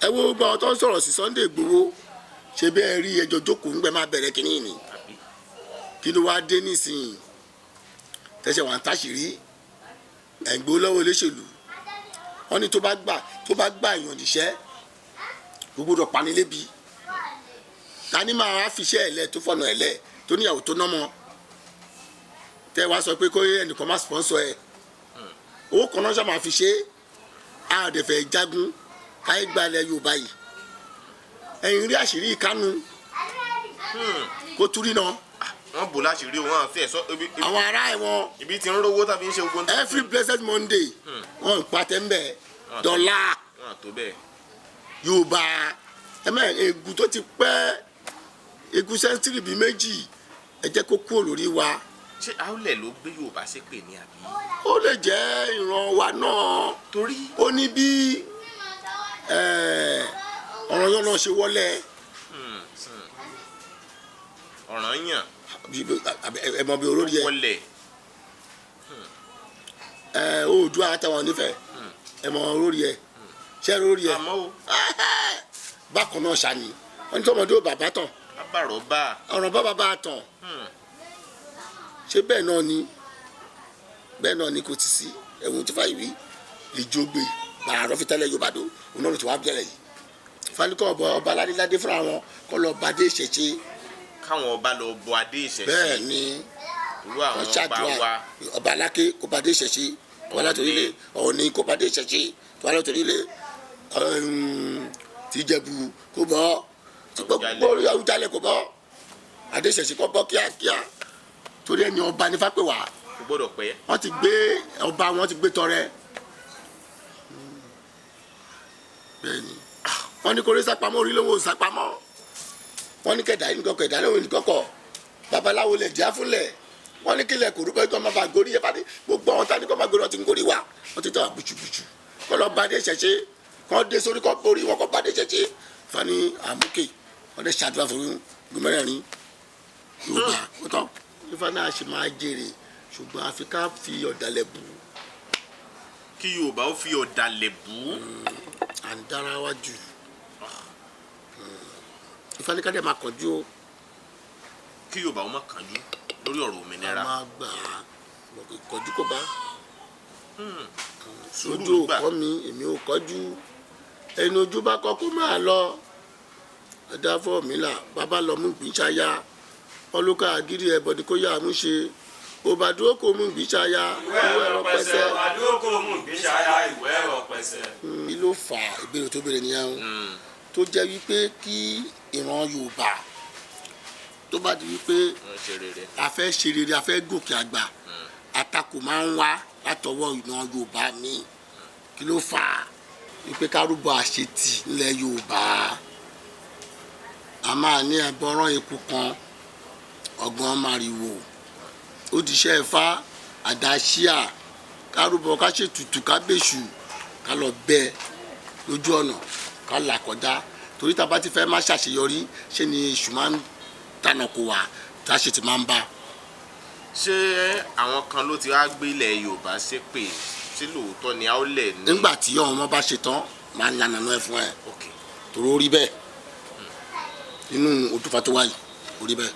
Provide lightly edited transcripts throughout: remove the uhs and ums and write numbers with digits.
Ẹ wo gbogbo àwọn tó ń sọ̀rọ̀ sí Sunday Igboho, ṣe bẹ́ẹ̀ rí ẹjọ́ jókòó ńgbẹ́ máa bẹ̀rẹ̀ kínní ni. Àbí? Kí ló wá dé nísìnyí tẹ̀sẹ̀ wà ń táṣìírí ẹ̀ ń gbó lọ́wọ́ olóṣèlú? Wọ́n ní tó bá gbà èèyàn níṣẹ́, gbogbo dọ̀ panilébi. Ta ni máa wá fiṣẹ́ ẹ̀ lẹ̀ tó fọ̀nà ẹ̀ lẹ̀, tó níyàwó, tó nọ́mọ, tẹ́ wá sọ pé kó ẹnìkan má sponsor ẹ̀? Owó kan náà ṣe máa fi ṣe é. A ò dẹ̀ fẹ́ jagun káyé gbalẹ̀ Yorùbá yìí. Ẹ̀yin rí àṣírí Kánú kó túrí náà. Wọ́n bò láṣìírí o, wọ́n àti ẹ̀ sọ Àwọn ará ẹ̀wọ̀n. Ibi tí ń rówó tàbí ń ṣe ogun. Every blessed Monday, wọn ń patẹ́ ń bẹ̀ dọ́là. Wọ́n àtó bẹ́ẹ̀. Yorùbá ẹ mẹ́ egun tó ti pẹ́, egun century bíi 2, ẹ jẹ́ kó kúrò lórí wa. Ṣé àwùlẹ̀ ló gbé Yorùbá ṣépè ní, àbí? Ó lè jẹ́ ìran wa náà. Torí Ó ní bí ọ̀rọ̀ yẹn náà ṣe wọlé. Ọ̀ràn yàn. Ẹ mọ bí olórí ẹ. Wọlé. Oòduà àtàwọn onífẹ̀ẹ́, ẹ mọ olórí ẹ, ṣé olórí ẹ? Àmọ́ o. Bákan náà ṣàní wọn ní tọmọdé ò bàbá tán. Abàrọ̀ bá. Ọ̀rọ̀ bá bàbá tán. Ṣé bẹ́ẹ̀ náà ni? Bẹ́ẹ̀ náà ni kò ti sí ẹ̀wọ̀n tí fàyè wí ìjọgbe gbàrà fi tẹ́lẹ̀ Yorùbá dó òun náà ló ti wá bẹ̀rẹ̀ yìí. Fanikọ́ ọba ọba aládéládé fúnra wọn kọ́ lọ bá dé ìṣẹ̀ṣe. Káwọn ọba lọ bọ adé ìṣẹ̀ṣe. Bẹ́ẹ̀ ni. Irú àwọn Wọ́n ọba ṣàdúrà. wa. Ọba aláké kó bá dé ìṣẹ̀ṣe, ọba látòrílẹ̀ Ọ̀ọ̀ni kó bá dé ìṣẹ̀ṣe, tó bá látòrílẹ̀ tìjẹ̀bù kó bọ́, tí gbogbo Àwùjalẹ̀ kó bọ́ adé ìṣẹ̀ṣe, kó bọ́ kíákíá, torí ẹni ọba ní fápẹ́ wá. Kò gbọ́dọ̀ pẹ́. Wọ́n ti gbé ọba, wọ́n ti gbé tọrẹ. Bẹ́ẹ̀ ni wọ́n ní kórè sápamọ́ orí lówó sápamọ́, wọ́n ní kẹ̀dá yìí kọ̀kọ̀ ẹ̀dá lóhùn ní kọ̀kọ̀, babaláwo lẹ̀ díá fúnlẹ̀, wọ́n ní kílẹ̀ kò rúbọ ikọ̀ máa bá gorí ẹ̀ bá dé. Gbogbo àwọn tani kọ́ máa gorí, wọn ti ń gorí wa, wọ́n ti tọ́ àbùchùbùchù kọ́ lọ bá dé ṣẹ̀ṣẹ̀, kọ́ dé sórí, kọ́ borí wọn, kọ́ bá dé ṣẹ̀ṣẹ̀ fani àmúkè. Wọ́n dẹ̀ ṣàdúrà fún gbọmọdérin Yorùbá ó tán. Ifá náà ṣe máa jèrè, ṣùgbọ́n àfi ká fi ọ̀dàlẹ̀ bù. Kí Yorùbá ó fi ọ̀dàlẹ̀ bù. À ń dára wa jù. Ifá ní ká dẹ̀ máa kánjú o. Kí Yorùbá ó má kánjú lórí ọ̀rọ̀ A òmìnira. máa gbà á mọ̀ pé kánjú kò bá Sùúrù ojú ló gbà. Ò kọ́ mi, èmi ò kọ́jú. Ẹni ojú bá kọ́ kó máa lọ. Ẹ̀dá fọ́ mi là bàbá lọ mú ìgbín ṣáyà ọlọ́kà àgírí ẹ̀bọ ni kó yá mú ṣe òbàdúró kò mú ìgbín ṣáyà Ìwé ẹ̀rọ pẹ̀sẹ̀, àdókò mú ìgbésàyà ìwé ẹ̀rọ pẹ̀sẹ̀. Kí ló fà á? Ìbéèrè tó béèrè nìyẹn o. Tó jẹ́ wípé kí ìran Yorùbá tó bá di wípé Wọ́n ṣe rere. a fẹ́ ṣe rere, a fẹ́ gòkè àgbà, àtakò máa ń wá látọwọ́ ìran Yorùbá míì. Kí ló fà á wípé kárúbọ àṣetì nílẹ̀ Yorùbá? A máa ní ẹbọrán eku kan ọgbọ́n màrìwò ó diṣẹ́ Ifá àdáṣíà, kárúbọ, ká ṣètùtù, ká bèṣù, ká lọ bẹ lójú ọ̀nà, ká là kọjá, torí tá a bá ti fẹ́ má ṣàṣeyọrí, ṣé ni èṣù máa ń tànà kó wa tá a ṣe ti máa ń bá. Ṣé àwọn kan ló ti wá gbé ilẹ̀ Yorùbá ṣépè? Ṣé lóòótọ́ ni àwùlẹ̀ ní? Nígbà tí ọmọ bá ṣe tán, máa ń lànà náà fún ẹ. Torí ó rí bẹ́ẹ̀ nínú òdùfà tó wáyé, ó rí bẹ́ẹ̀.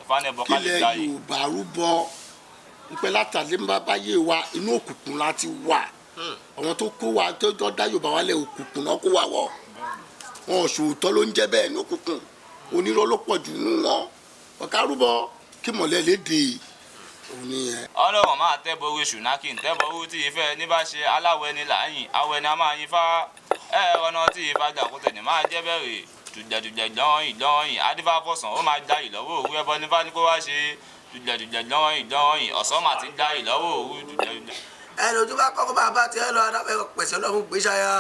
Ifá ní ẹbọ ká lè Kílẹ̀ gbà yìí. Yorùbá rúbọ ìpẹ́ látàlẹ́ ń bá báyé wa, inú òkùnkùn láti wà. Àwọn tó kó wa, tó tó dá Yorùbá wálẹ̀, òkùnkùn náà kó wa wọ̀. Wọn ò ṣòótọ́ ló ń jẹ́ bẹ́ẹ̀ ní òkùnkùn, onírọ́ ló pọ̀ jù nínú wọn. Ọ̀ká rúbọ kí mọ̀lẹ́ léde òun nìyẹn. Ọlọ́run máa tẹ́ borí ṣùnákì ń tẹ́ borí tí ìfẹ́ ní bá ṣe aláwọ̀ ẹni láàyìn awọ ẹni a máa yin fá ẹ ọ̀nà tí ìfà dàkútẹ̀ ní máa jẹ́ bẹ̀rẹ̀ dùgbẹ̀dùgbẹ̀ dánwọ̀nyìn dánwọ̀nyìn adífá fọ̀sán, ó máa dá ìlọ́wọ́ òru. Ẹbọ nífá ní kó wá ṣe dùgbẹ̀dùgbẹ̀ dánwọ̀nyìn dánwọ̀nyìn ọ̀sán máa ti dá ìlọ́wọ́ òru dùgbẹ̀dùgbẹ̀. Ẹni ojú bá kọ́kọ́ bá bá tiẹ̀ lọ, adáfẹ́ pẹ̀sẹ̀ lọ́mú gbéṣáyà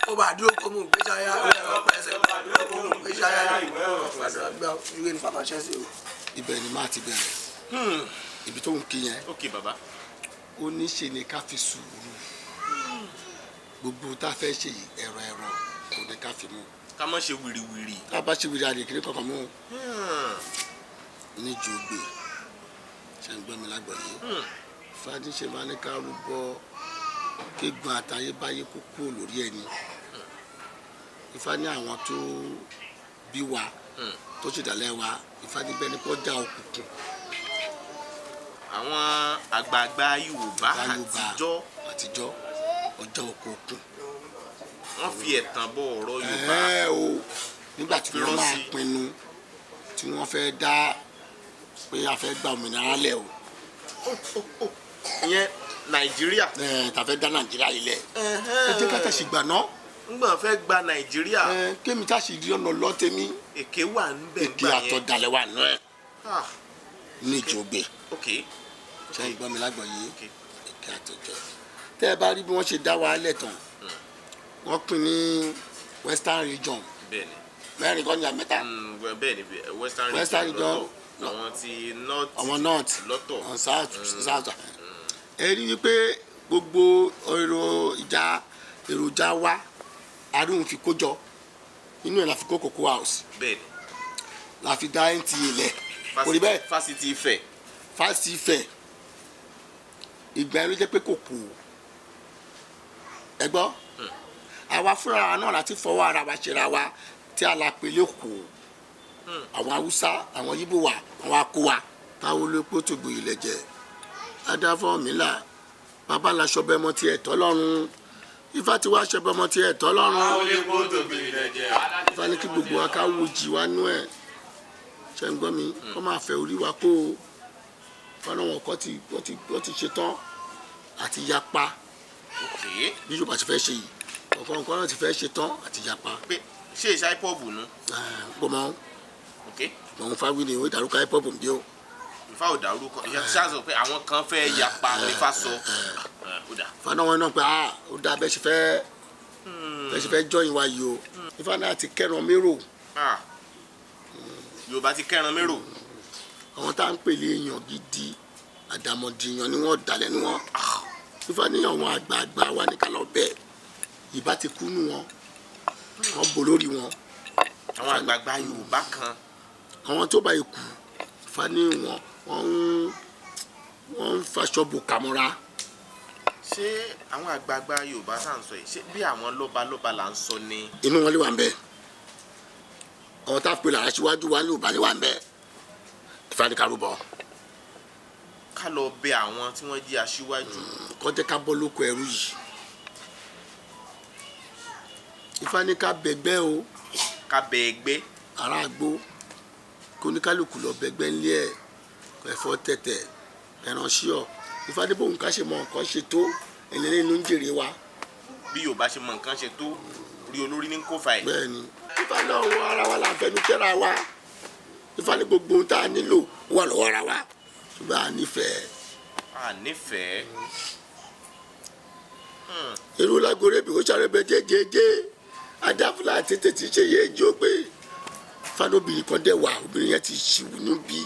ó bá dúró kó mú gbéṣáyà ìwé ẹ̀rọ pẹ̀sẹ̀ kó mú gbéṣáyà ìwé ìwé ní fàtàṣẹ́ sí o. Ibẹ̀ ni máa ti bẹ̀rẹ̀, ibi tó ń kí yẹn. Ok bàbá. Ó ní ṣe ni ká fi sùúrù gbogbo tá a fẹ́ ṣe yìí, ẹ̀rọ ẹ̀rọ kò ní ká fi mú. Ká má ṣe wìrìwìrì. Tá a bá ṣe wíri àdìkiri kankan mú ní jògbè. Ṣe ń gbọ́ mi lágbọ̀ọ́yé? Fadíṣe máa ní ká rúbọ kégun àtayébáyé kó kúrò lórí ẹni. Ifá ní àwọn tó bí wa tó ṣèdálẹ̀ wa, Ifá ní bẹ́ẹ̀ ni kó já òkùnkùn. Àwọn àgbààgbà Yorùbá àtijọ́. Àtijọ́ ọjọ́ òkùnkùn. Wọ́n fi ẹ̀tàn bọ ọ̀rọ̀ Yorùbá. Ẹ o, nígbà tí wọ́n máa pinnu tí wọ́n fẹ́ dá pé a fẹ́ gba òmìnira lẹ̀ o. Ìyẹn Nàìjíríà. Ẹ ta fẹ́ dá Nàìjíríà yìí lẹ̀. Ẹ jẹ́ ká tẹ̀sí gbà náà. Ngbọ̀n fẹ́ gba Nàìjíríà. Kémi tá sì rí ọ̀nà lọ tèmi. Èké wà ń bẹ̀ Èké gbà yẹn. àtọ̀dàlẹ̀ wà nù ẹ̀. Ní ìjọgbe. Ṣé ń gbọ́ mi lágbọ̀ọ́yé? Èké àtọ̀jọ́. Tẹ́ ẹ bá rí bí wọ́n ṣe dá wa lẹ̀ tán, wọ́n pín ní Western Region. Bẹ́ẹ̀ni. Mẹ́rin kọ́ ní àmẹ́ta. Bẹ́ẹ̀ni, Western Region lọ́tọ̀, àwọn ti North. Àwọn North lọ́tọ̀, àwọn South. South. Ẹ rí i pé gbogbo èròjà wa arúhùn fi kó jọ inú ẹ̀ la fi kó Cocoa House. Bẹ́ẹ̀ni. La fi dá NTA lẹ̀. Kò rí bẹ́ẹ̀. Fásitì Ifẹ̀. Fásitì Ifẹ̀. Ìgbà yẹn ló jẹ́ pé kòkó ẹ gbọ́ àwa fúnra wa náà láti fọwọ́ ara wa ṣera wa tí a la pè lẹ́kọ̀ọ́. Àwọn Haúsá, àwọn Yíbò wa, àwọn akó wa. Táwọn olóko tó gbòye lẹ́jẹ̀ adáfọ́ mi là bàbá la ṣọbẹ̀ mọ́ tiẹ̀ tọ́lọ́run. Ifá ti wá ṣọbẹ̀ mọ́ tiẹ̀ tọ́lọ́run. Ifá ní kí gbogbo wa ká wo jì wá nú ẹ̀. Ṣe ń gbọ́ mi? Kọ́ máa fẹ́ orí wa kó o fọ́nà wọn kọ́ ti wọ́n ti ṣetán àti yapa. Bí Yorùbá ti fẹ́ ṣe yìí, ọ̀kan nǹkan náà ti fẹ́ ṣetán àti yapa. Ṣé ìṣe IPOB nu. Gbọmọ òun fáwí ni ó dárúkọ IPOB bí o. Ifá ò dárúkọ, ṣáà sọ pé àwọn kan fẹ́ yapa nífà sọ. Fana wọn náà pé ó dá bẹ́ẹ̀ ṣe fẹ́ bẹ́ẹ̀ ṣe fẹ́ jọyìn wa yìí o. Ifá náà ti kẹ́ran mérò. Yorùbá ti kẹ́ran mérò. Àwọn tá à ń pèlè èèyàn gidi àdàmọ̀dìyàn ni wọ́n dalẹ̀ ni wọ́n. Ifá ní àwọn àgbààgbà wa ní ká lọ bẹ́ẹ̀ ìbá ti kú nù wọn, wọ́n bo lórí wọn. Àwọn àgbààgbà Yorùbá kan. Àwọn tó bá ikú Ifá ní wọn wọ́n ń faṣọ bò kàmọ́ra. Ṣé àwọn àgbààgbà Yorùbá tá à ń sọ yìí, ṣé bí àwọn lọ́balọ́ba là ń sọ ni. Inú wọn lè wà ń bẹ, àwọn tá a pè lára síwájú wa ní Yorùbá lè wà ń bẹ. Ifá ní ká rúbọ. Ká lọ bẹ àwọn tí wọ́n jí aṣíwájú. Kó jẹ́ ká bọ́ lóko ẹrú yìí. Ifá ní ká bẹgbẹ́ o. Ká bẹ ẹgbẹ́. Ará àgbo kóníkálukú lọ bẹgbẹ́ ńlẹ̀ ẹ̀ ẹ̀fọ́ tẹ̀tẹ̀ ẹran ṣíọ̀. Ifá ní bóun ká ṣe mọ nǹkan ṣe tó ẹlẹ́ni ló ń jèrè wa. Bí Yorùbá ṣe mọ nǹkan ṣe tó rí olórí ní kó fa ẹ̀. Bẹ́ẹ̀ni, Ifá náà wọ ara wa la fẹnu tẹ́ra wa. Ifá ní gbogbo ohun tá a nílò wà lọ́wọ́ ara wa, ṣùgbọ́n a nífẹ̀ẹ́. A nífẹ̀ẹ́. Irú lágọ̀rẹ́ bí ó ṣàrẹ́bẹ̀ jẹ́jẹ́jẹ́ adáfúlà tètè tí ṣe yé jó pé fanobìnrin kan dẹ̀ wà, obìnrin yẹn ti ṣìwù níbí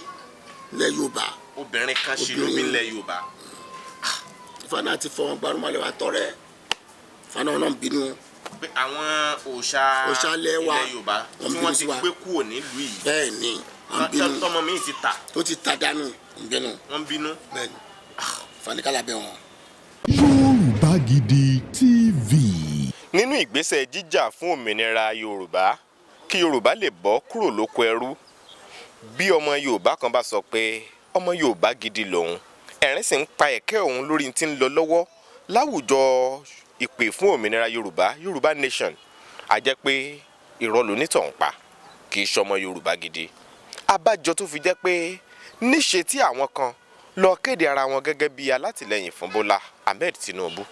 ilẹ̀ Yorùbá. Obìnrin kan ṣì lóbi ilẹ̀ Yorùbá. Ifá náà ti fọwọ́n gbarumọ̀lẹ́ wa tọrẹ. Ifá náà ń bínú. Pé àwọn òòṣà ilẹ̀ Yorùbá tí wọ́n ti gbé kúrò nílùú yìí. Bẹ́ẹ̀ ni, wọ́n bínú. Tọmọ mi ti tà. Tó ti ta dànù, ń bínú. Wọ́n bínú. Bẹ́ẹ̀ ni, fanikala bẹ̀ wọ́n. Yorùbá Gidi TV. Nínú ìgbésẹ̀ jíjà fún òmìnira Yorùbá, kí Yorùbá lè bọ́ kúrò lóko ẹrú, bí ọmọ Yorùbá kan bá sọ pé ọmọ Yorùbá gidi lòun, ẹ̀rín sì ń pa ẹ̀kẹ́ òun lórí tí ń lọ lọ́wọ́ láwùjọ ìpè fún òmìnira Yorùbá, Yorùbá Nation, a jẹ́ pé irọ́ lonítọ̀hún pa, kì í ṣọmọ Yorùbá gidi. Abájọ tó fi jẹ́ pé níṣe tí àwọn kan lọ kéde ara wọn gẹ́gẹ́ bí alátìlẹyìn fún Bọ́lá Ahmed Tinubu,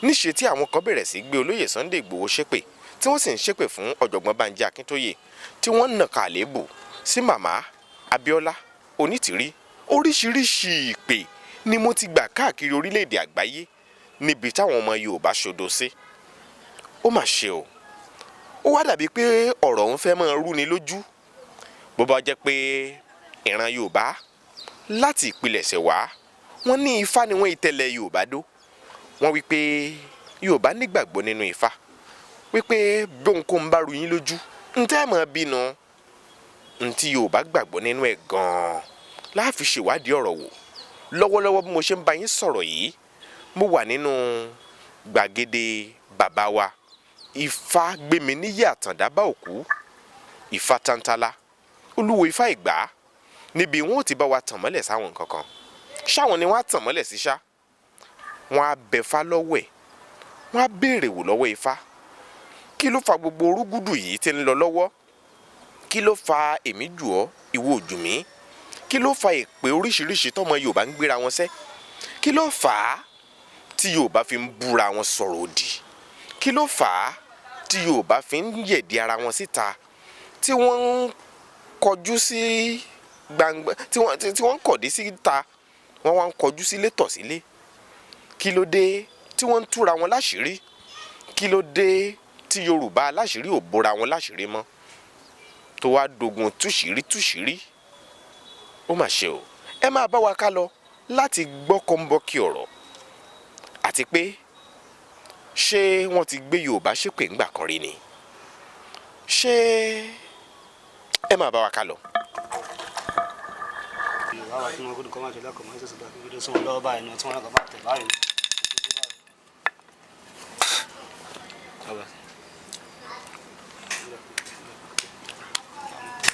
níṣe tí àwọn kan bẹ̀rẹ̀ sí gbé olóyè Sunday Igboho ṣépè, tí wọ́n sì ń ṣépè fún ọ̀jọ̀gbọ́n Banji Akíntóyè, tí wọ́n ń nàka àléébù sí màmá Abíọ́lá Onítìrí. Oríṣiríṣi ìpè ni mo ti gbà káàkiri orílẹ̀-èdè àgbáyé níbi táwọn ọmọ Yorùbá ṣodo sí. Ó mà ṣe o, ó wá dàbí pé ọ̀rọ̀ òun fẹ́ máa rúni lójú. Bó bá jẹ́ pé ìran Yorùbá láti ìpilẹ̀ṣẹ̀ wá, wọ́n ní Ifá ni wọ́n ìtẹ̀lẹ̀ Yorùbá dó. Wọ́n wí pé Yorùbá nígbàgbọ́ nínú Ifá, wípé bí ohunkóhun bá rú yín lójú ń tẹ́ mọ́ bínú ntí Yorùbá gbàgbọ́ nínú ẹ̀ gan-an láàfin ṣèwádìí ọ̀rọ̀ wò. Lọ́wọ́lọ́wọ́ bí mo ṣe ń bá yín sọ̀rọ̀ yìí, mo wà nínú gbàgede bàbá wa Ifá gbémi níyì Àtàndá bá òkú, Ifá Tántálá, Olúwo Ifá Ìgbà, níbi wọn ò ti bá wa tàn mọ́lẹ̀ sáwọn nǹkan kan. Ṣáwọn ni wọ́n á tàn mọ́lẹ̀ sí ṣá? Wọ́n á bẹ̀fá lọ́wọ́ ẹ̀, wọ́n á béèrè wò lọ́wọ́ Ifá. Kí ló fa gbogbo orúgúdù yìí tí ń lọ lọ́wọ́? Kí ló fa èmi jù ọ́, ìwọ ò jù mí? Kí ló fa èpè oríṣiríṣi tọmọ Yorùbá ń gbéra wọn sẹ́? Kí ló fà á tí Yorùbá fi ń búra wọn sọ̀rọ̀ òdì? Kí ló fà á tí Yorùbá fi ń yẹ̀dí ara wọn síta, tí wọ́n ń kọjú sí gbangba, tí wọ́n ń kọ̀dí síta, wọ́n wá ń kọjú sílé tọ̀ sílé? Kí ló dé tí wọ́n ń túra wọn láṣìírí? Kí ló dé tí Yorùbá aláṣìírí ò bóra wọn láṣìírí mọ́, tó wá dogun túṣìírí túṣìírí? Ó mà ṣe o. Ẹ máa bá wa ká lọ láti gbọ́ kọ́ńbọ́ọ̀kì ọ̀rọ̀, àti pé ṣé wọ́n ti gbé Yorùbá ṣépè ńgbà kan rí ni? Ṣé ẹ máa bá wa ká lọ. Yorùbá wa tí wọn kó kọ́ máa ṣe lẹ́kọ̀ọ́ máa ń ṣèṣe báyìí kí ló sún wọn lọ́wọ́ báyìí náà tí wọ́n lọ́kọ̀ máa tẹ̀ báyìí.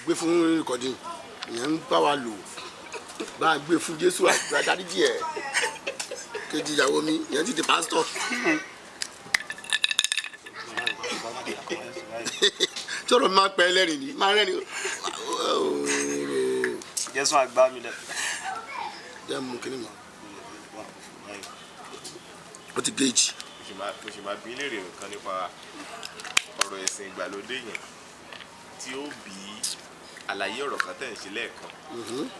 Gbé fún rìkọ́dì ìyẹn ń bá wa lò, bá a gbé fún Jésù àdáríjì ẹ̀ kejì ìyàwó mi ìyẹn ti di pásítọ̀. Tí ọ̀rọ̀ mi máa pẹ́ ẹlẹ́rìn ni máa rẹ́rìn. Jésù àgbà mi lẹ. Jẹ́ mú kíní mi. Ó ti géèjì. Mo sì máa bí léèrè nǹkan nípa ọ̀rọ̀ ẹ̀sìn ìgbàlódé yẹn tí ó bí àlàyé ọ̀rọ̀ kan tẹ̀ ń ṣe lẹ́ẹ̀kan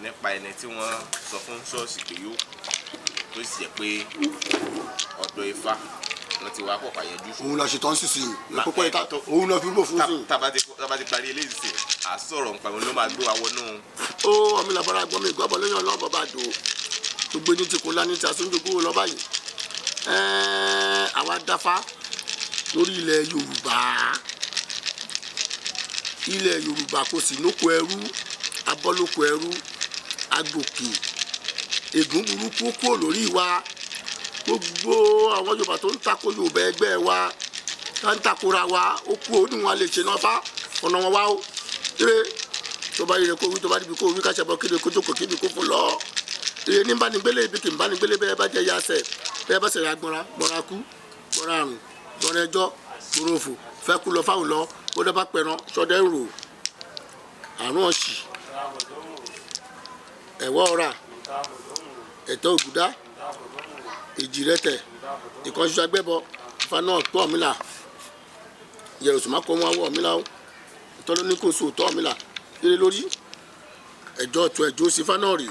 nípa ẹni tí wọ́n sọ fún ṣọ́ọ̀ṣì pé yóò tó sì jẹ́ pé ọ̀dọ̀ Ifá wọ́n ti wá pọ̀ pàyẹ́jú. Òun lọ ṣetán sísìn kókó yìí, òun lọ fi rúbọ fún sìn. Tá bá ti parí eléyìí sìn, à sọ̀rọ̀ nípa òun ló máa gbé wa wọnú. Ó ọmọ ìlàbọ̀rọ̀ àgbọ̀n mi ìgbọ́bọ̀ lóyún ọlọ́bọ̀ bá dò gbogbo ní ti kò lá ní ti àsúnjogún lọ báyìí. Àwa dáfá lórí ilẹ̀ Yorùbá. Ilẹ̀ Yorùbá kò sí lóko ẹrú, abọ́ lóko ẹrú, agbòkè ègún burúkú kúrò lórí wa. Gbogbo àwọn Yorùbá tó ń tako Yorùbá ẹgbẹ́ wa tá ń takora wa, ó kú ó ní wọn lè ṣe náà fá ọ̀nà wọn wá ó. Ire tó bá ire kó wí, tó bá níbi kó wí, ká ṣẹbọ kíni kó jókòó kíni kó fún lọ. Ire ní bánigbélé ibi kì í bánigbélé, bẹ́ẹ̀ bá jẹ́ yasẹ̀ bẹ́ẹ̀ bá sẹ̀rẹ̀ agbọ́nra gbọ́nra kú gbọ́nra àrùn gbọ́nra ẹjọ́ gbọ́nra òfò fẹ́ kú lọ fáwọn lọ ó dẹ́ bá pẹran sọdẹ́ rò àrùn ọ̀sì ẹ̀wọ́ ọ̀rà ẹ̀tọ́ ògùdá èjì rẹ̀tẹ̀ ìkànṣiṣẹ́ agbẹ́bọ Ifá náà tó Ọ̀rúnmìlà yẹ̀rù sùnmọ́ kó wọn wọ Ọ̀rúnmìlà ó ìtọ́ ló ní kó so tó Ọ̀rúnmìlà kéré lórí ẹ̀jọ́ ọ̀tún ẹ̀jọ́ sí Ifá náà rè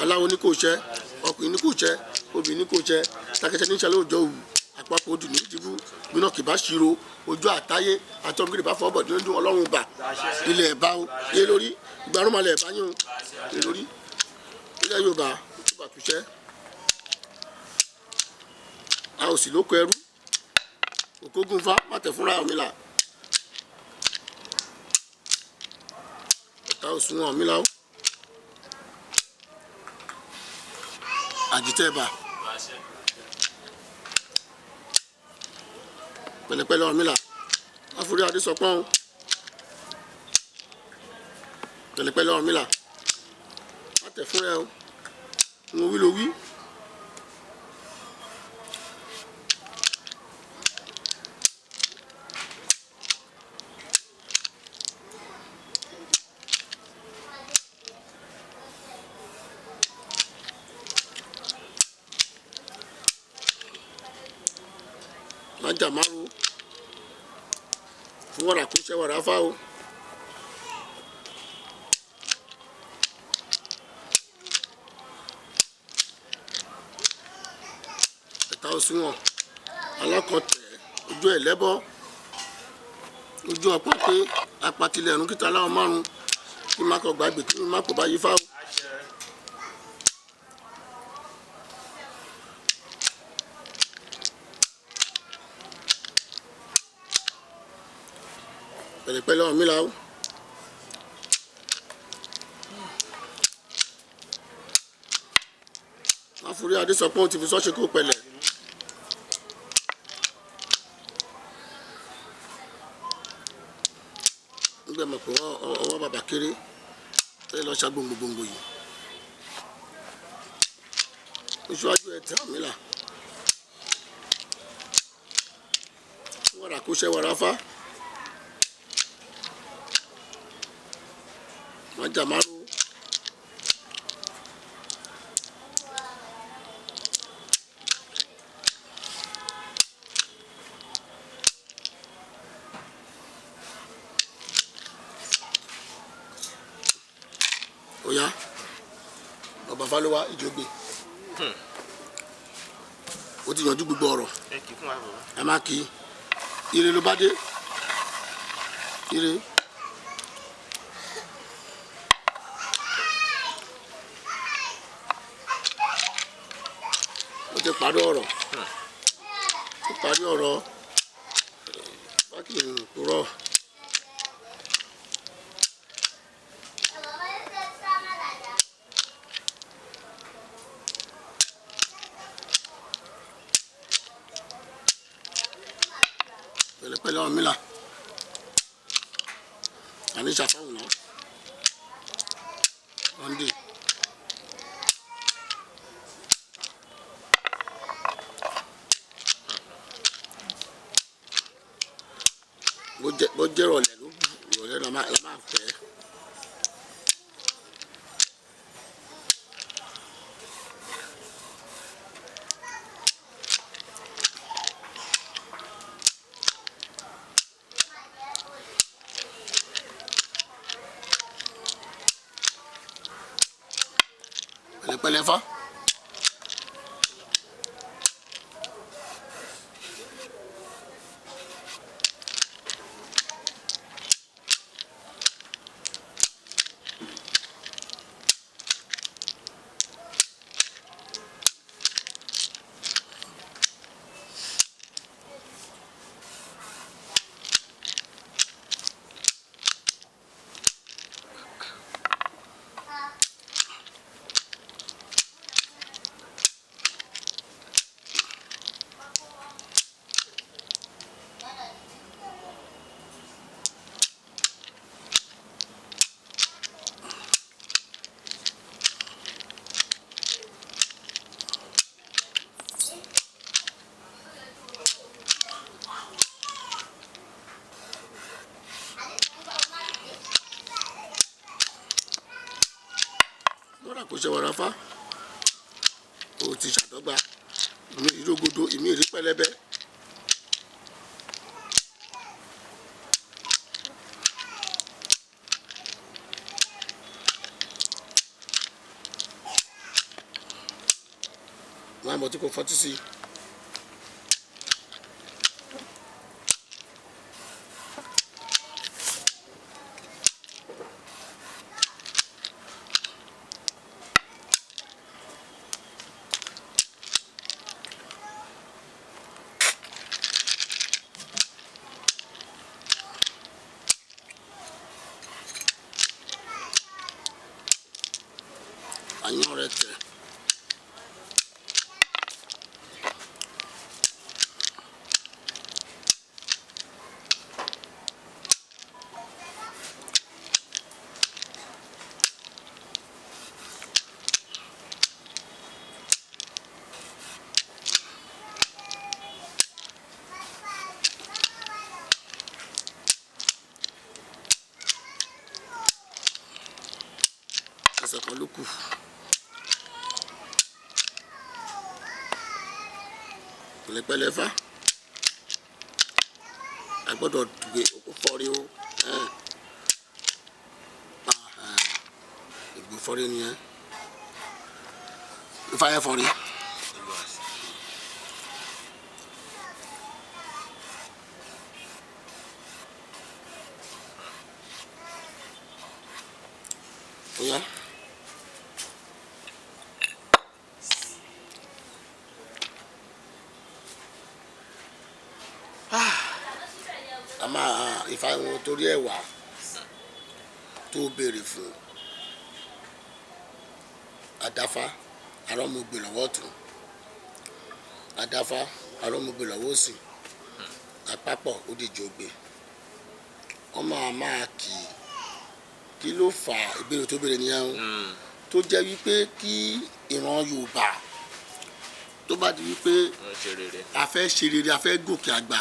aláwo ní kò ṣẹ́ ọkùnrin ní kò ṣẹ́ obìnrin ní kò ṣẹ́ takẹ́sẹ́ ní sàlẹ̀ òjò òwú àpapọ̀ odù ní ìdìbò gbiná kìbá ṣírò ojú àtayé àti ọmọ kìbá fọwọ́ bọ̀ dúndún Ọlọ́run bà ilẹ̀ ẹ̀bá o yé lórí ìgbàrúmọlẹ̀ ẹ̀bá yín o yé lórí ilẹ̀ Yorùbá tó bà túṣẹ́ a ò sì lóko ẹrú òkógun fa má tẹ̀ fúnra Ọ̀rúnmìlà ọ̀tá òsùnwọ̀n Ọ̀rúnmìlà o àjìtẹ́ ẹ̀bà pẹ̀lẹ́pẹ̀lẹ́ Ọ̀rúnmìlà àforí adésọpọ́n o pẹ̀lẹ́pẹ̀lẹ́ Ọ̀rúnmìlà má tẹ̀ fúnra ẹ o mo wí lo wí. Májà márùn fún wàrà kó ṣe wàrà fá o. Ẹ̀ta òṣùwọ̀n alákọ̀tẹ̀ ojú ẹ̀ lẹ́bọ̀ ojú ọ̀pá pé apatilẹ̀ ẹ̀rún kíta láwọn márùn kí má kọ̀ gbàgbé kí má kọ̀ bá yí fá o. Pẹ̀lẹ́pẹ̀lẹ́ Ọ̀rúnmìlà o. Máforí Adésọpọ́n ti fi sọ́ọ̀ṣì kó pẹ̀lẹ́. Nígbà mọ̀ pé ọwọ́ bàbá kéré ẹ lọ ṣá gbòǹgbòǹgbò yìí. Oṣuwájú ẹ tẹ́ ọ̀mí là. Wàrà kó ṣe wàrà fá. Wọ́n jà márùn. Oya, bàbá Fálówá ìjọgbe. Ó ti yanjú gbogbo ọ̀rọ̀. Ẹ kì í fún wa bàbá. Ẹ má kí ire ló bá dé ire. Ó ti parí ọ̀rọ̀, ó parí ọ̀rọ̀ bákì ń purọ́. Pẹ̀lẹ́pẹ̀lẹ́ ọ̀run mi là àní ṣàfáhùn náà Monday. Bó jẹ́ ìrọ̀lẹ́ ló ìrọ̀lẹ́ la máa fẹ́. Pẹ̀lẹ́pẹ̀lẹ́ fa. Lọ́dà kò ṣe wàrà fá, o ti ṣàdọ́gba ìmí ìrógódó, ìmí ìrí pẹlẹbẹ. Wọn àmọ́ tí kò fọtí sí i. Àyàn rẹ tẹ. Ẹsẹ̀ kan ló kù. Pẹ̀lẹ́pẹ̀lẹ́ fa, a gbọ́dọ̀ gbé òkú fọ́rí o. Ìgbò fọ́rí nìyẹn, ifá yẹn fọ́rí. Oya. A máa ifá wọn torí ẹ̀ wá tó béèrè fún adáfá arọ́mọgbè lọ́wọ́ ọ̀tún, adáfá arọ́mọgbè lọ́wọ́ òsì, àpapọ̀ ó dìjọ gbé wọ́n máa máa kì í. Kí ló fà á? Ìbéèrè tó béèrè nìyẹn o. Tó jẹ́ wípé kí ìran Yorùbá tó bá di wípé Wọ́n ṣe rere. a fẹ́ ṣe rere, a fẹ́ gòkè àgbà,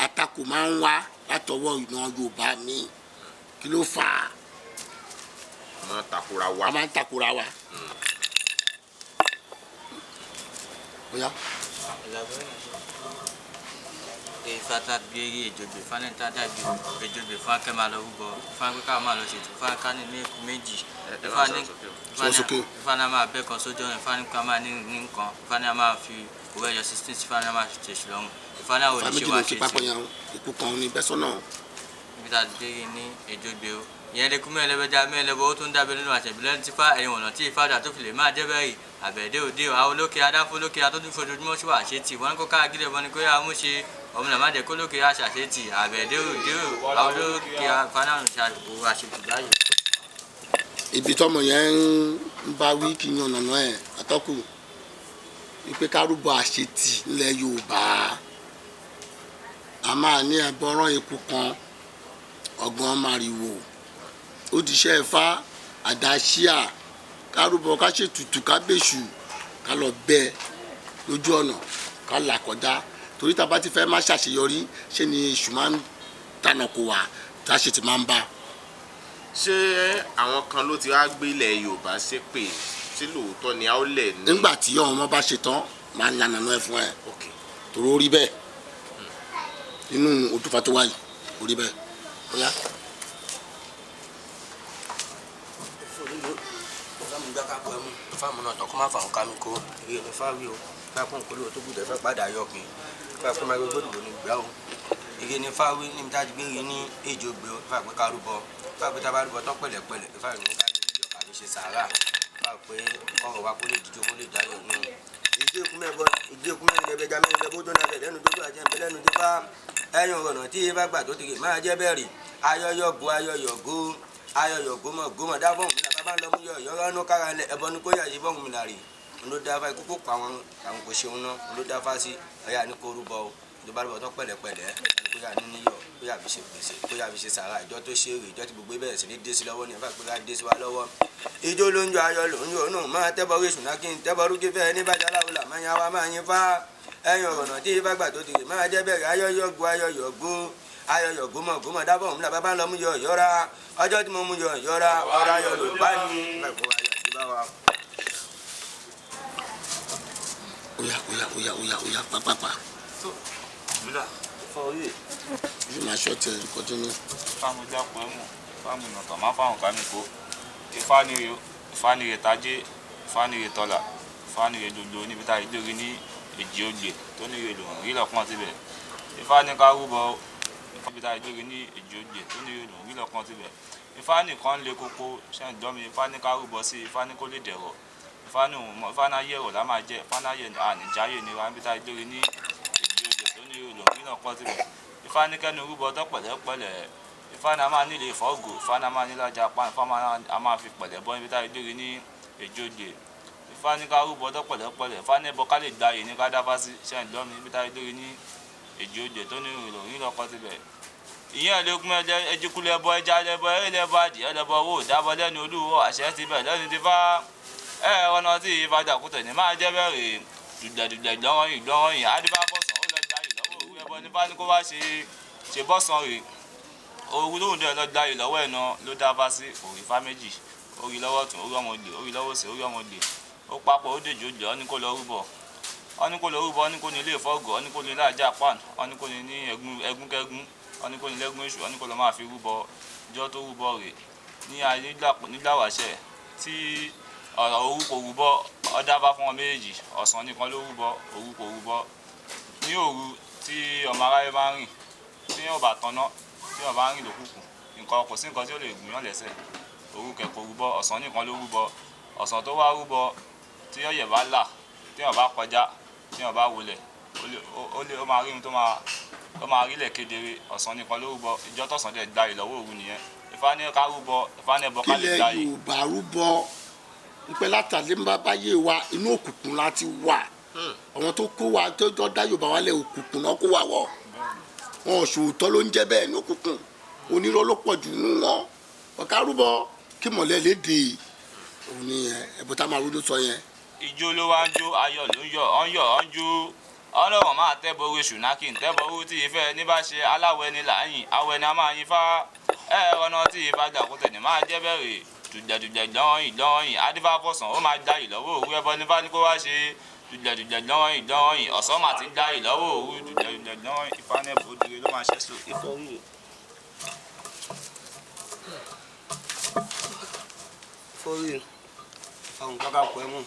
àtakò máa ń wá látọwọ́ ìran Yorùbá míì. Kí ló fà á? Máa takora wa. A máa ń takora wa. Bóyá Ifá tá gbé èjògbè fani tá dàgbé èjògbè fún akẹ́ máa lọ rúbọ fún akẹ́ ká máa lọ ṣètò fún aká ní ní eku méjì. Ẹ Ifá máa ní sọ̀rọ̀ sókè o. Sọ sókè. Ifá ní a máa bẹ́ kan sójú ọ̀nà, Ifá ní ká máa ní ní nǹkan, Ifá ní a máa fi òwú ẹyọ 16, Ifá ní a máa fi tèṣù lọ́rùn, Ifá ní àwọn Ifá oníṣẹ́ méjì wa ló ti ṣe papọ̀ tì yẹn o. Ikú kan ní bẹ́sọ̀nà. Ibi tá a ti dé yìí ní èjògbè o, ìyẹn lè kú mẹ́rin lẹ́bẹ̀dá mẹ́rin lẹ́bọ̀ ó tún dábẹ́ nínú àṣẹ̀bílẹ̀ ní tipa ẹ̀yìn ọ̀nà tí ìfádà tó fi lè máa jẹ́ bẹ́ẹ̀ àbẹ̀dẹ́ òde o, àwọn olókè adáfó lókè atójú fojoojúmọ́ sí wà ṣe tì wọ́n ní kó ká gílẹ̀ wọ́n ní kó yá mú ṣe ọmọ náà má jẹ́ kó lókè aṣàṣe tì àbẹ̀dẹ́ òde o, àwọn olókè afánáàrùn àṣetì báyìí. Ibi tọmọ yẹn ń bá wí kí yan ọ̀nà ẹ̀ atọ́kù wípé kárúbọ àṣetì nílẹ̀ Yorùbá, a máa ní ẹbọrán eku kan ọgbọ́n màrìwò ó diṣẹ́ Ifá àdáṣíà kárúbọ ká ṣètùtù ká bèṣù ká lọ bẹ lójú ọ̀nà ká là kọjá, torí tá a bá ti fẹ́ má ṣàṣeyọrí ṣé ni èṣù máa ń tànà kò wá tá a ṣe ti máa ń bá. Ṣé àwọn kan ló ti wá gbé ilẹ̀ Yorùbá ṣépè? Ṣé lóòótọ́ ni a ó lẹ̀ ní. Nígbà tí ọmọ bá ṣe tán máa ń lànà náà fún ẹ. Ok. Torí ó rí bẹ́ẹ̀ nínú òtúfà tó wáyé, ó rí bẹ́ẹ̀. Bóyá Fáàmù gbá ká kọ ẹmu fáàmù náà tọkọ má fàwọn kámi kó èrè ní fáwí o, fáàkùn kóló tó gbúdọ̀ fẹ́ padà yọpin fáàkùn máa gbé gbódùgbò ní gbà o, èrè ní fáwí níbi tá a ti gbé rí ní èjò gbé o, fáàpẹ́ ká rúbọ, fáàpẹ́ tá a bá rúbọ tán pẹ̀lẹ́pẹ̀lẹ́, fáàpẹ́ ní ká ní yọ̀ ká fi ṣe sàárà, fáàpẹ́ ọ̀rọ̀ wa kó lè díjó kó lè dáyọ̀ nù. Ìdí ekú mẹ́bọ ìdí ekú mẹ́rin lẹ́bẹ̀ẹ́jà mẹ́rin lẹ́bọ̀ tó náà lẹ́nu tó àjẹ́ ń bẹ lẹ́nu tó bá ẹ̀yìn ọ̀nà tí ibà gbà tó ti rè máa jẹ́ bẹ́ẹ̀rì ayọyọ bo ayọyọ go ayọyọ gómọ gómọ dábọ̀ mi là bàbá ń lọ mú yọ yọrọ nù kára lẹ ẹbọ ní kó yà yí bọ́ọ̀mù mi là rè ló dá fa ikú kó pa àwọn àwọn kò ṣeun náà ló dá fa sí ọyà ní kó rúbọ o, tó bá rúbọ tán pẹ̀lẹ́pẹ̀lẹ́ ẹni kó yà ní níyọ kó yà fi ṣe gbèsè kó yà fi ṣe sàrà ìjọ tó ṣe èrè ìjọ tí gbogbo bẹ̀rẹ̀ sí ní dé sí lọ́wọ́ ní ẹ̀fà pé ká dé sí wa lọ́wọ́. Ijó ló ń jọ ayọ̀ ló ń yọ nù máa tẹ́bọrú èṣù náà kí n tẹ́bọrú kí fẹ́ ní bàjẹ́ aláwo là máa yan wa máa yin fá ẹ̀yìn ọ̀nà tí ifá gbà tó ti rè máa jẹ́ bẹ̀rẹ̀ ayọ̀yọ̀ go ayọ̀yọ̀ go ayọ̀yọ̀ gómọ̀ gómọ̀ dábọ̀ òun là bàbá ń lọ mú yọ yọra ọjọ́ tí mo mú yọ yọra ọ̀rọ̀ ayọ̀ ló bá ní. oya oya oya oya oya pápápá yóò máa ṣọ́ọ̀tì ẹ̀ kọjú ní. Fáàmù jápọ̀ ẹ̀mú fáàmù nàtọ̀ má fáwọn ká mi kó Ifá nire Ifá nire tajé Ifá nire tọ́là Ifá nire gbogbo níbi tá a yí lórí ní èjì ogbè tó nire lòrùn rí lọ́pọ̀n síbẹ̀. Ifá ní ká rúbọ Ifá níbi tá a yí lórí ní èjì ogbè tó nire lòrùn rí lọ́pọ̀n síbẹ̀. Ifá nìkan le koko ṣẹ́ǹdọ́ mi, Ifá ní ká rúbọ sí Ifá ní kó lè dẹ̀rọ̀, Ifá ní òun mọ Ifá náà yẹ̀rọ̀ lá máa jẹ́ Ifá náà yẹ̀ àníjáyè ni wa níbi tá a yí lórí ní èjì ogbè tó nire lòrùn rí lọ́pọ̀n síbẹ̀. Ifá ní kẹ́nu rúbọ tó pẹ̀lẹ́pẹ̀lẹ́, Ifá ní a máa nílé ìfọ́gò, Ifá ní a máa nílé ajá pa, Ifá a máa fi pẹ̀lẹ́ bọ́ níbi tá a lórí ní èjì ogbè. Ifá ní ká rúbọ tó pẹ̀lẹ́pẹ̀lẹ́, Ifá ní ẹbọ ká lè gbayè ní ká dáfá sí ṣẹ́ǹdọ́ mi níbi tá a lórí ní èjì ogbè tó ní ìròyìn lọ́kọ́ síbẹ̀. Ìyẹn lókun ẹjẹ ejikú lẹbọ ẹja lẹbọ ẹlẹbọ adìẹ lẹbọ owó ìdábọ lẹ́nu olúwo àṣẹ ti bẹ̀ lẹ́nu ti fá ẹ ọ̀nà tí ìfàjà kútẹ̀ ní máa jẹ́ bẹ̀rẹ̀ dùgbẹ̀dùgbẹ̀ gbọ́nrìn gbọ́nrìn adébá bọ̀sán ó lọ gbayè lọ́wọ́ òru ẹbọ nípa ní kó wá ṣe ṣe bọ́sàn rè òru lóhùn dẹ̀ lọ gbayè lọ́wọ́ ẹ̀ náà ló dá bá sí òrì fá méjì orí lọ́wọ́ tún orí ọmọ olè orí lọ́wọ́ sí orí ọmọ olè ó papọ̀ ó dèjò jẹ́ ọ́ ní kó lọ rúbọ ọ́ ní kó lọ rúbọ ọ́ ní kó ní ilé ìfọ́gọ̀ ọ́ ní kó ní ilé ajá pan ọ́ ní kó ní ní ẹgúnkẹ́gún ọ́ ní kó ní lẹ́gún èṣù ọ́ ní kó lọ máa fi rúbọ jọ́ tó rúbọ rè ní ayé nígbà wáṣẹ̀ tí ọ̀rọ̀ òru kò rúbọ ọ̀dá bá fún wọn méjèèjì ọ̀sán nìkan ló rúbọ òru kò rúbọ ní òru tí ọmọ aráyé bá ń rìn tí yóò bá tanná tí yóò bá ń rìn lókùnkùn nǹkan kò sí nǹkan tí ó lè gùn yàn lẹ́sẹ̀ òru kẹ̀kọ́ rúbọ ọ̀sán nìkan ló rúbọ ọ̀sán tó wá rúbọ tí ọ̀yẹ̀ bá là tí yóò bá kọjá tí yóò bá wọlẹ̀ ó lè ó máa rí ohun tó máa ó máa rílẹ̀ kedere ọ̀sán nìkan ló rúbọ ìjọ tọ̀sán dẹ̀ gbayì lọ́wọ́ òru nìyẹn Ifá ní ká rúbọ Ifá ní ẹbọ ká lè kílẹ̀ gbayì. Yorùbá rúbọ ìpẹ́ látàlẹ́ ń bá báyé wa inú òkùnkùn láti wà àwọn tó kó wa tó jọ dá Yorùbá wálẹ̀ òkùnkùn náà kó wa wọ̀ wọn ò ṣòótọ́ ló ń jẹ́ bẹ́ẹ̀ ní òkùnkùn onírọ́ ló pọ̀ jù nínú wọn Ọ̀ká rúbọ kí mọ̀lẹ́ lè dè. Òun ni ẹ̀bùn tá a máa rú ló sọ yẹn. Ijó ló wá ń jó, ayọ̀ ló ń yọ̀, ọ̀ ń yọ̀, ọ̀ ń jó. Ọlọ́run máa tẹ́bọ̀ orí ṣùnákì tẹ́bọ̀ owó tí ìfẹ́ ní bá ṣe aláwọ̀ ẹni là ń yìn, awọ ẹni a máa yin fá. Ẹ ọ̀nà tí ìfà dàkútẹ̀ ní máa jẹ́ bẹ̀rẹ̀ dùgbẹ̀dùgbẹ̀ dánwìn dánwìn, adífá fọ̀sán ó máa dayì lọ́wọ́ òru, ẹbọ nífá ní kó wá ṣe dùgbẹ̀dùgbẹ̀ dánwìn dánwìn, ọ̀sán máa ti dayì lọ́wọ́ òru, dùgbẹ̀dùgbẹ̀ dánwìn, ifá ní ẹ̀bùn òdìrẹ ló máa ṣẹ́sọ ifọ̀ orí. Fórí fáwọn kákà pọ̀ ẹ̀mú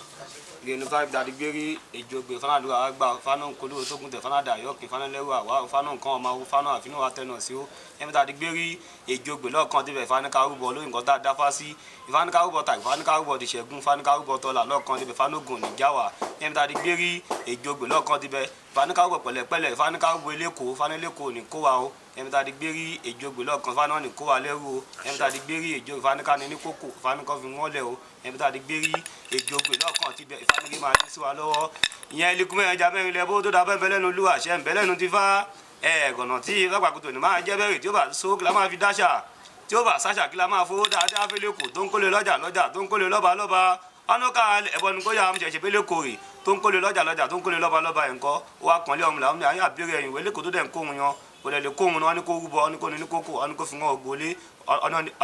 ìrìnnú five dàdí gbérí èjògbè fanadúrà àgbà fánà nkóló tókùn tẹ fanadà yọkìn fanalẹ́rù àwa fánà nǹkan ọmọ awo fánà àfinú àtẹnà sí ó ẹ̀mí dàdí gbérí èjògbè lọ́ọ̀kan tibẹ̀ fanikárúbọ lórí nǹkan tá a dáfá sí ìfanikárúbọ tà ìfanikárúbọ tìṣẹ́gun fanikárúbọ tọ́lá lọ́ọ̀kan tibẹ̀ fanógùn níjàwá ẹ̀mí dàdí gbérí èjògbè lọ́ọ̀kan tibẹ̀ fanikárúbọ pẹ̀lẹ́pẹ̀lẹ́ ìfanikárúbọ eléko faníléko ní kó wa o ẹ̀mí dàdí gbérí èjògbè lọ́ọ̀kan faná ní kó wa lẹ́rú o ẹ̀mí dàdí gbérí èjògbè fanikani ní kókò fanikọ́ fi wọ́n lẹ̀ o ẹ̀mí dàdí gbérí èjògbè lọ́ọ̀kan tibẹ̀ ìfanigi máa ní sí wa lọ́wọ́. Ìyẹn elikun mẹ́rin ẹja mẹ́rin lẹ́bó tó da bẹ́ẹ̀ lẹ́nu olúwa ṣẹ́ ń bẹ́ lẹ́nu ti fá ẹ̀ẹ́gànà tí ìfapàkùtò ní máa jẹ́ bẹ́rẹ̀ tí ó bá so kí la máa fi dáṣà tí ó bá sáṣà kí la máa fowó dáadáa fẹ́lẹ́ kò tó ń kólé lọ́jà lọ́jà tó ń kólé lọ́ba lọ́ba ọ̀nùkà ẹ̀bọ ni kó yà á ṣẹ̀ṣẹ̀ fẹ́lẹ́ kò rè tó ń kólé lọ́jà lọ́jà tó ń kólé lọ́ba lọ́ba ẹ̀ ńkọ́ ó wá kànlé ọmọ làwọn àyà àbẹ̀rẹ̀ ẹ̀yìn wẹ́lẹ́ kò tó dẹ̀ ń kóhun yan kò lè lè kóhun náà ní kó rúbọ ní kó ní kókó ní kó fi wọn ògbólé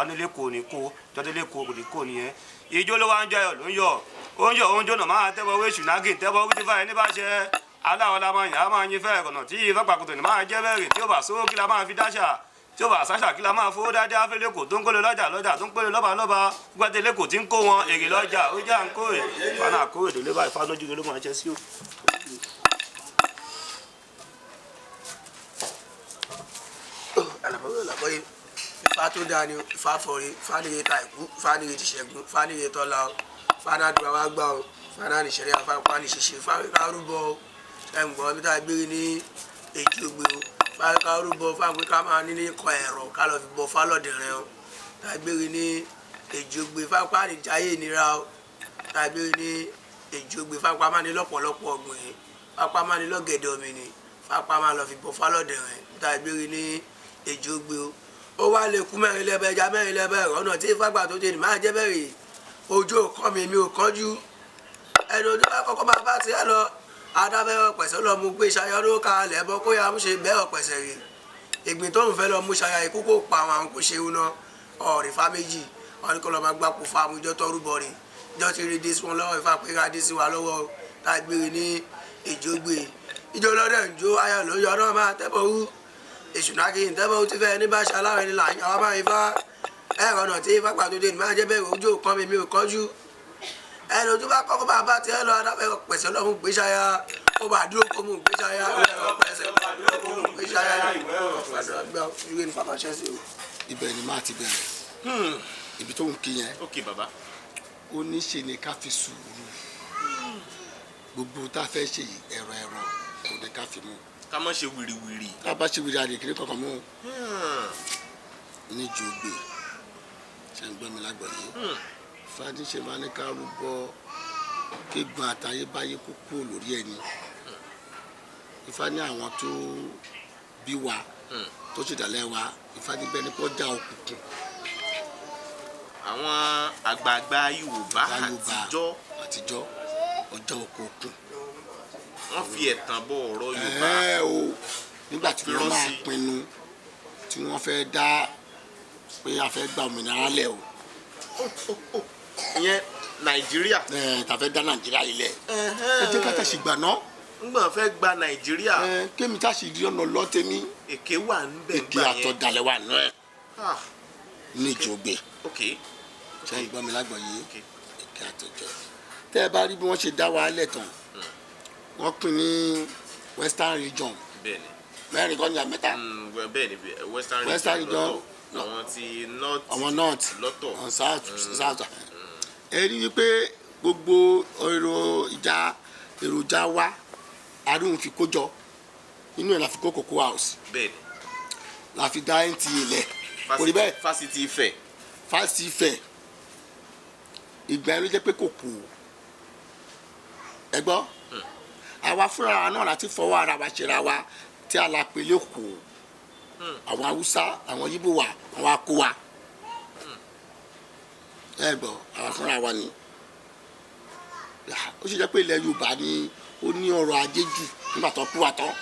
ọ̀nìlé kò ní kó jọ́dẹ́lé kò ní kó nìyẹn. Ìjó ló wá ń jọ ayọ̀ ló ń yọ̀ ó ń yọ̀ ó ń jóná máa tẹ́bọ̀ owó èṣù nágì tẹ́bọ̀ owó tí fáyẹn ní bá ṣe aláwọ̀ la máa yàn á máa yin fẹ́ ọ̀nà tí ìfẹ́ pàkótó ní máa jẹ́ bẹ́ẹ̀rẹ̀ tí ó bá sówó kí la máa fi dáṣà tí ó bá sáṣà kí la máa fowó dáadáa fẹ́lẹ́ kò tó ń kólé lọ́jà lọ́jà tó ń kólé lọ́ba lọ́ba gbẹ́tẹ̀lé kò tí ń kó wọn èrè lọ́jà ó já ń kórè fana kórè tó lé báyìí fanójú ló máa ṣe sí o. Àlàbọ̀wé làbọ̀yé ifá tó dáa ni ifá fọre fánire ta ìkú fánire ti ṣẹ́gun fánire tọ́lá o fánádùá wá gbà o fánà nìṣẹ̀lẹ̀ afáfá nìṣẹ̀ṣẹ̀ fáríkà rúbọ o ẹ̀ǹgbọ́n bí tá a gbére ní èjì ògbé o fáríkà rúbọ fáwọn ká máa ní ní kọ ẹ̀rọ ká lọ fi bọ fálọ̀dẹ̀rẹ̀ o tá a gbére ní èjì ògbé fápá nìjáyé ìnira o tá a gbére ní èjì ògbé fápá máa ní lọ́pọ̀lọpọ̀ ọ̀gbìn fápá máa ní lọ́gẹ̀dẹ̀ ọ̀mìnì fápá máa lọ fi bọ fálọ̀dẹ̀rẹ̀ tá a gbére ní èjì ògbé o ó wá lè kú mẹ́rin lẹ́bẹ̀ ẹja mẹ́rin lẹ́bẹ̀ ọ̀nà tí fágbà tó dé ní máa jẹ́ bẹ̀rẹ̀ ojú òkọ́ mi mi ò kánjú ẹni ojú bá kọ́kọ́ máa bá tiẹ̀ lọ adábẹ́ ọ̀pẹ̀sẹ̀ lọ mú gbé ṣayọ ló ka lẹ́bọ kó yá mú ṣe bẹ́ ọ̀pẹ̀sẹ̀ rè ìgbín tó ń fẹ́ lọ mú ṣaya ikú kó pa àwọn àwọn kò ṣe ń ná ọ̀rẹ́ fa méjì wọn kọ́ lọ́ máa gbá kó fa àmújọ́ tọ́rú bọ̀ rè ìjọ ti rí dé sí wọn lọ́wọ́ ìfà pé ká dé sí wa lọ́wọ́ tá a gbére ní ìjógbé ìjọ lọ́dẹ̀ ń jó ayọ̀ ló yọ náà máa tẹ́bọ̀ wú èṣù náà kì í tẹ́bọ̀ wú ti fẹ́ ní bá ṣe aláwọ̀ ẹni là ń yà wá máa ifá ẹ̀rọ náà tí ifá pàtó dé ní máa jẹ́ bẹ́ẹ̀ ojú òkan mi mi ò kánjú ẹni ojú bá kọ́kọ́ bá bá tiẹ̀ lọ adáfẹ́ pẹ̀sẹ̀ lọ́mú gbéṣáyà ó bá dúró kó mú gbéṣáyà pẹ̀sẹ̀ kó mú gbéṣáyà ìwé ní fàmà ṣẹ́ sí o. Ibẹ̀ ni máa ti bẹ̀rẹ̀ ibi tó ń kí yẹn. Ok baba. Ó ní ṣe ni ká fi sùúrù gbogbo tá a fẹ́ ṣe yìí ẹ̀rọ ẹ̀rọ kò ní ká fi mú. Ká má ṣe wìrìwìrì. Tá a bá ṣe wìrì àdìkiri kankan mú. Níjògbè ṣe ń gbọ́ mi lágbọ̀ọ́yé fadíṣe máa ní ká rúbọ kégun àtayébáyé kó kúrò lórí ẹni. Ifá ní àwọn tó bí wa tó ṣèdálẹ́ wa Ifá ní bẹ́ẹ̀ ni kó já òkùnkùn. Àwọn àgbààgbà Yorùbá àtijọ́ àtijọ́ ọjọ́ òkùnkùn. Wọ́n fi ẹ̀tàn bọ ọ̀rọ̀ Yorùbá. Ẹ o nígbà tí wọ́n máa pinnu tí wọ́n fẹ́ dá pé a fẹ́ gba òmìnira lẹ̀ o. Ìyẹn Nàìjíríà. Ẹ ta fẹ́ dá Nàìjíríà yìí lẹ̀. Ẹ jẹ́ ká tẹ̀sí gbà ná. Ngbọ̀n fẹ́ gba Nàìjíríà. Ẹ kémi tá sì rí ọ̀nà lọ tèmi. Èké wà ń bẹ̀ Èké gbà yẹn. àtọ̀dàlẹ̀ wà nù ẹ̀. Níjògbè. Ok. Ṣé ń gbọ́ mi lágbọ̀ọ́yé? Èké àtọ̀jọ́. Tẹ́ ẹ bá rí bí wọ́n ṣe dá wa lẹ̀ tán, wọ́n pín ní Western Region. Bẹ́ẹ̀ni. Mẹ́rin kọ́ ní àmẹ́ta. Bẹ́ẹ̀ni, Western Region. Western Region. Àwọn ti North. Àwọn North. Lọ́tọ̀. Àwọn South. South. Ẹ rí wípé gbogbo èròjà èròjà wa arúhùn fi kó jọ inú ẹ̀ la fi kó Cocoa House. Bẹ́ẹ̀ni. La fi dá NTA lẹ̀. Kò rí bẹ́ẹ̀. Fásitì Ifẹ̀. Fásitì Ifẹ̀. Ìgbà yẹn ló jẹ́ pé kòkó ẹ gbọ́ àwa fúnra wa náà láti fọwọ́ ara wa ṣera wa tí a la pè lẹ́kọ̀ọ́ àwọn Haúsá àwọn Yíbò wa àwọn akó wa Ẹ gbọ́, àwa fúnra wa ni. Ó ṣe jẹ́ pé ilẹ̀ Yorùbá ni ó ní ọrọ̀ ajé jù nígbà tó kú wa tán,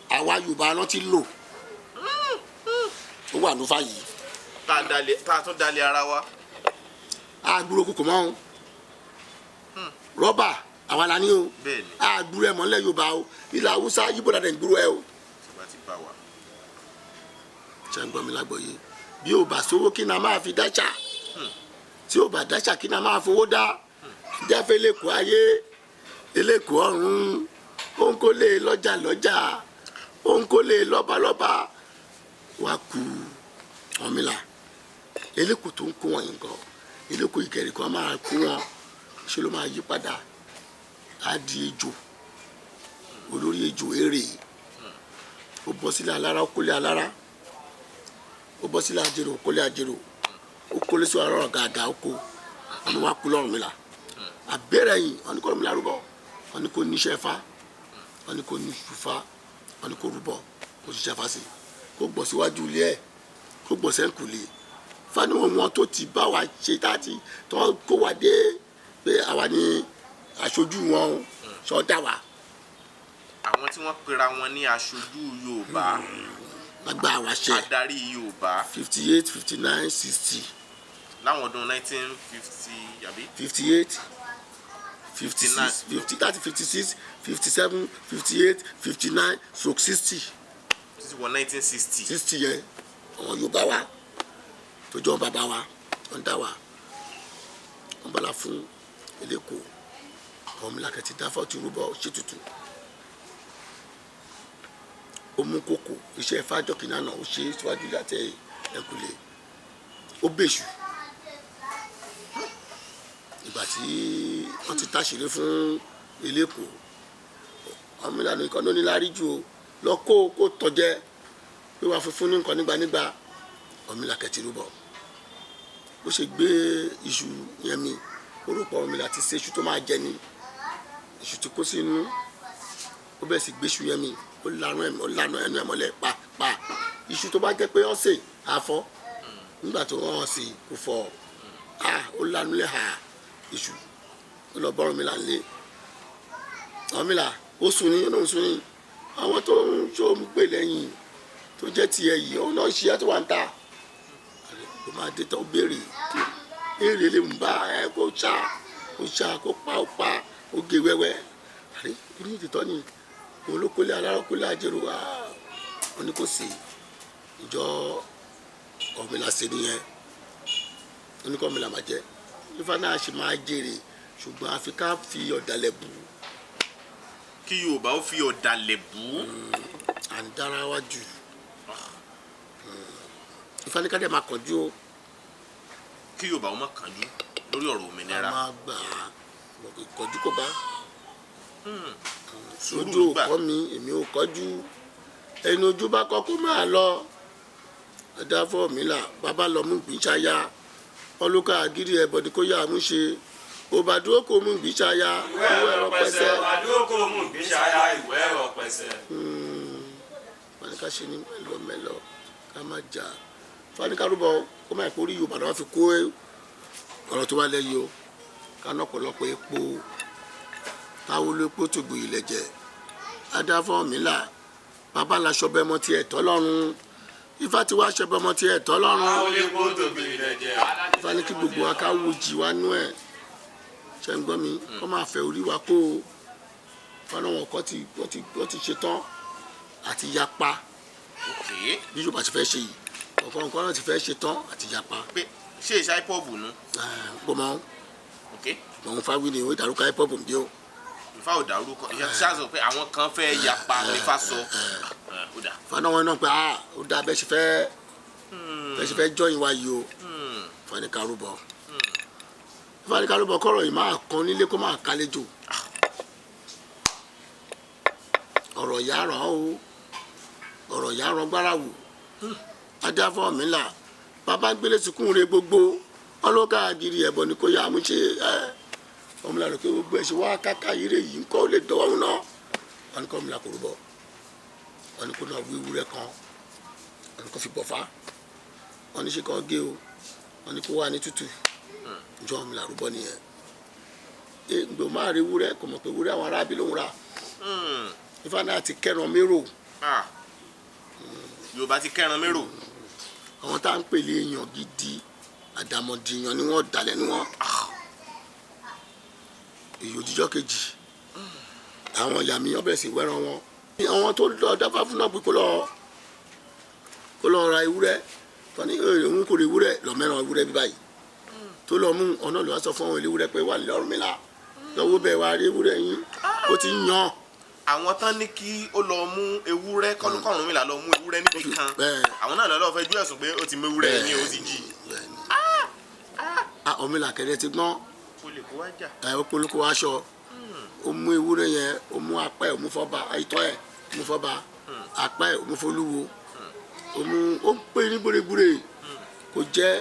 àwa Yorùbá náà ti lò ó wà ló fà yìí. Tá a tún dalẹ̀ ara wa. Àgbúrò kòkò mọ́ o, rọ́bà àwa la ní o, àgbúrò ẹ̀ mọ́lẹ̀ Yorùbá o, ilẹ̀ Haúsá Yíbò dàdẹ̀ ń gbúrò ẹ o. Ṣé ń gbọ́ mi lágbọ̀ọ́yé? Bí o bá sówó kí na máa fi dáṣà, tí o bá dáṣà kí na máa fowó dá, jáfẹ́ lẹ́kọ̀ọ́ ayé elékòó ọ̀run, òun kò lè lọ́jà lọ́jà, òun kò lè lọ́balọ́ba wá ku Ọ̀rúnmìlà. Elékòó tó ń kó wọn yìí nǹkan, elékòó ìkẹrì kan máa kó wọn, ṣé ló máa yí padà á di ejò, olórí ejò èrè. Ó bọ́ sílẹ̀ alára, ó kólé alára, ó bọ́ sílẹ̀ ajérò, ó kólé ajérò, ó kólé sí ọ̀rọ̀ gàgà ó kó wọn ni wọ́n á kú lọ́rùnmìlà. Àbẹ̀rẹ̀ yìí wọn ni kó Ọ̀rúnmìlà rúbọ, wọn ni kó níṣẹ́ fa, wọn ni kó níṣu fa, wọn ni kó rúbọ, kó ṣiṣẹ́ fa sí, kó gbọ̀ síwájú ilé ẹ̀, kó gbọ̀ sẹ́ńkùlé. Fani wọn tó ti bá wa ṣe táti tó kó wa dé pé àwa ni aṣojú wọn sọ dá wa. Àwọn tí wọ́n pera wọn ní aṣojú Yorùbá, gbàgbà wa ṣe adarí Yorùbá 58 59 60 láwọn ọdún 1950 àbí 58 56 50 30 56 57 58 59 stroke 60 títí wọ 1960. 60 yẹn àwọn Yorùbá wa tó jọ bàbá wa wọn dá wa, wọn bala fún eléko. Ọ̀rúnmìlà kẹtì dáfọ́ ti rúbọ ṣètùtù, ó mú kókò iṣẹ́ fájọkìnà náà ó ṣe síwájú láti ẹ̀kúlé, ó bèṣù. Ìgbà tí wọ́n ti táṣìírí fún eléko, Ọ̀rúnmìlà nìkan ló ní lárí ju o lọ kó kó tọjẹ pé wàá fífún ní nǹkan nígbànígbà. Ọ̀rúnmìlà kẹtì rúbọ, ó ṣe gbé iṣu yẹn mi, orúkọ Ọ̀rúnmìlà ti ṣe iṣu tó máa jẹ ni, iṣu ti kó sínú, ó bẹ̀rẹ̀ sí gbé iṣu yẹn mi, ó lanu ẹnu ẹ̀ mọ́lẹ̀ pa pa. Iṣu tó bá jẹ́ pé ó sè àfọ́, nígbà tó wọ́n sì kò fọ́, ó lanu lẹ̀ hà iṣu, ó lọ bọ́ Ọ̀rúnmìlà lé. Ọ̀rúnmìlà ó sùn ní, ó sùn ní, àwọn tó ń tó ń pè lẹ́yìn tó jẹ́ tiẹ̀ yìí, òun náà ṣiṣẹ́ tó wà ń ta, kó máa dé tó béèrè èrè lè ń bá ẹ, kó ṣá kó ṣá kó pa ó pa ó gé wẹ́wẹ́. Àrí inú ìtìtọ́ ni òun ló kólé alára kólé ajérò wá, wọn ni kò sí ìjọ Ọ̀rúnmìlà ṣe nìyẹn, wọn ní kó Ọ̀rúnmìlà máa jẹ ifá náà ṣe máa jèrè, ṣùgbọ́n àfi ká fi ọ̀dàlẹ̀ bù. Kí Yorùbá ó fi ọ̀dàlẹ̀ bù. À ń dára wá jù. Ifá ní ká dẹ̀ máa kánjú o. Kí Yorùbá ó má kánjú lórí ọ̀rọ̀ òmìnira. A máa gbà á ìkọjú kò bá. Ojú ò kọ́ mi, èmi ò kọjú, ẹnu ojú bá kọ́ kó máa lọ. Ẹ̀dá fọ́ mi là bàbá lọ mú gbìṣàyà, ọlọ́kà àgírí ẹ̀bọ̀ ni kò yá mú ṣe, òbàdúró kò mú gbìṣàyà ìwé ẹ̀rọ pẹ̀sẹ̀. Òbàdúró kò mú gbìṣàyà ìwé ẹ̀rọ pẹ̀sẹ̀. Fani ká ṣe ní mẹ́lọmẹ́lọ ká má jà, fani ká rúbọ kó má ìkórè Yorùbá náà fi kó ọ̀rọ̀ tó wá lẹ́yìn o, ká ná ọ̀pọ̀lọpọ̀ epo táwọn olóòpó tó gbòyè lẹ̀jẹ̀. Adáfọ́ Ọ̀rúnmìlà bàbá la ṣọbẹ̀ mọ́ tiẹ̀ tọ́lọ́run, Ifá ti wá ṣọbẹ̀ mọ́ tiẹ̀ tọ́lọ́run. Ifá ní kí gbogbo wa ká wo jì wá nú ẹ̀, ṣe ń gbọ́ mi, kó máa fẹ́ orí wa kó o. Fọ́nà wọn kọ́ ti wọ́n ti ṣe tán àti yapa bí Yorùbá ti fẹ́ ṣe yìí, ọ̀kan nǹkan náà ti fẹ́ ṣe tán àti yapa. Ṣé ìṣe IPOB nu. Gbọ́mọ gbọ̀n fáwí ni ó dárúkọ IPOB ń bí o. Ifá ò dárúkọ, ṣáà sọ pé àwọn kan fẹ́ yapa nífà sọ. Fana wọn náà pé ó dá bẹ́ẹ̀ ṣe fẹ́ bẹ́ẹ̀ ṣe fẹ́ jọyìn wa yìí o. Fani karúbọ, Fani karúbọ kọ́rọ̀ yìí máa kan nílé kó máa kálejò, ọ̀rọ̀ yàrá o, ọ̀rọ̀ yàrá gbára wò. Adáfọ́ Ọ̀rúnmìlà bàbá ń gbélé sunkún re gbogbo ọlọ́kà àgìrì ẹ̀bọ̀ ni kò yá mú ṣe. Ọ̀rúnmìlà rẹ̀ pé gbogbo ẹ̀ ṣe wá káká yìí yìí ń kọ́ ó lè dọ́wọ́ wọn náà. Wọn ni kọ́ Ọ̀rúnmìlà kò rúbọ, wọn ni kò náà wí ewúrẹ́ kan, wọn ni kò fi bọ̀fá, wọn ni ṣe kàn gé o, wọn ni kò wà ní tútù. Njọ́ mi làrúbọ nìyẹn. Ẹ ǹgbọ́n máa rí ewúrẹ́, kò mọ̀ pé ewúrẹ́ àwọn aráabí ló ń ra. Ifá náà ti kẹ́ran mérò. Yorùbá ti kẹ́ran mérò. Àwọn tá à ń pèlè èèyàn gidi, àdàmọ̀dìyàn ni wọ́n, dalẹ̀ ni wọ́n. Èyí òjijọ́ kejì, àwọn ìyá mi wọ́n bẹ̀rẹ̀ sí wẹ́ran wọn. Àwọn tó lọ dáfá fún náà pé kó lọ ra ewúrẹ́, tó ní òun kò rí ewúrẹ́ lọ mẹ́ran ewúrẹ́ bí báyìí tó lọ mú ọ̀nà lọ́wọ́ sọ fún àwọn ewúrẹ́ pé wà lọ́rùn mi là lọ́wọ́ bẹ́ẹ̀ wá rí ewúrẹ́ yín ó ti ń yan. Àwọn tán ní kí ó lọ mú ewúrẹ́ kọ́lùkọ́rùn mi là lọ mú ewúrẹ́ níbi kan, àwọn náà lọ́ọ́ fẹjú ẹ̀sùn pé ó ti mú ewúrẹ́ yín, ó ti jí. Ọ̀mìnà kẹ̀lẹ́ ti gbọ́n. Ó lè kó wá jà. Ẹ ó polúkọ aṣọ, ó mú ewúrẹ́ yẹn, ó mú apá ẹ̀, ó mú fọ́ba ìtọ́ ẹ̀, ó mú fọ́ba apá ẹ̀, ó mú fọlúwo, ó mú ó ń pè ní gbúregbúre kò jẹ́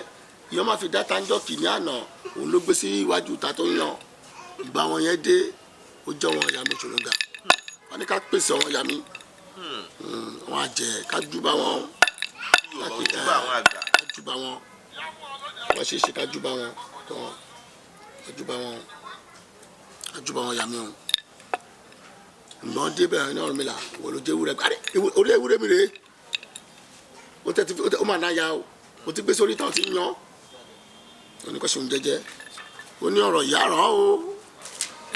ìyọ́n máa fi dá táńjọ́ kìíní àná, òun ló gbé sí iwájú ta tó ń yan. Ìgbà wọn yẹn dé, ó jẹ́ wọn ìyá mi ṣòro ga, wọn ní ká pèsè àwọn ìyá mi, wọn á jẹ ká júbà wọn. Júbà àwọn àgbà. Ká júbà wọn, wọn ṣe é ṣe ká júbà wọn, ká júbà wọn, ká júbà wọn ìyá mi o. Ǹgbọ́n débẹ̀ ní ọ̀rùn mi là wọ́n ló jẹ́ ewúrẹ́ kárí orí ewúrẹ́ mi rèé, ó tẹ́ ti ó mà náà ya o, ó ti gbé sórí tán ti yan oníkọ́sùn jẹ́jẹ́. Ó ní ọ̀rọ̀ ìyá rán o,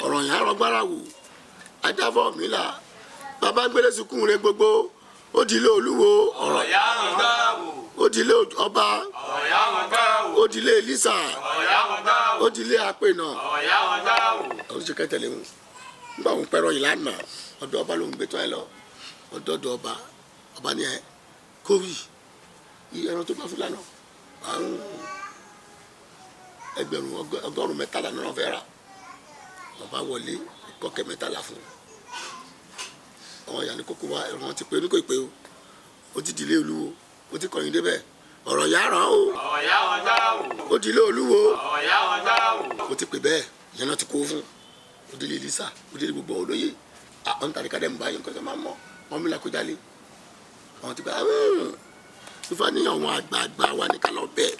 ọ̀rọ̀ ìyá rán gbára wò ajábọ̀ mi là bàbá gbélé sunkún rẹ gbogbo ó di ilé olúwo ọ̀rọ̀ ìyá rán gbára wò. Ó di ilé ọba ọ̀rọ̀ ìyá rán gbára wò. Ó di ilé elisa ọ̀rọ̀ ìyá rán gbára wò. Ó di ilé apẹ̀nà. Ọ̀rọ̀ ìyá rán gbára wò. Ó ṣe kẹtẹlẹ wọn nígbà wọn pẹrọ yìí lánàá, ọ̀dọ̀ ọba ló ń gbé tán ẹ lọ ọ̀dọ̀ ọba. Ọba ni ẹ kórì ẹran tó bá fún lánàá, àrùn ẹgbẹ̀rún 113 náà fẹ́ rà. Ọba wọlé kọkẹ 13 fún àwọn ìyá ní kókó wa ẹran ti pé oníkó ìpè o, ó ti dìlé olúwo, ó ti kọyìn débẹ̀ ọ̀rọ̀ yàrá o. Ọ̀rọ̀ ìyá rán gbára wò. Ó dìlé olúwo. Ọ̀rọ̀ ìyá rán gbára wò. Ó ti pè bẹ́ẹ̀ ìyẹn náà ti kó fún ó délé elisa, ó délé gbogbo olóyè àwọn tàbí kádẹ́ mú báyìí nǹkan tó máa mọ̀ wọn mi là kó jálè àwọn ti gba ifá ní àwọn àgbààgbà wa ní kálọ̀ bẹ́ẹ̀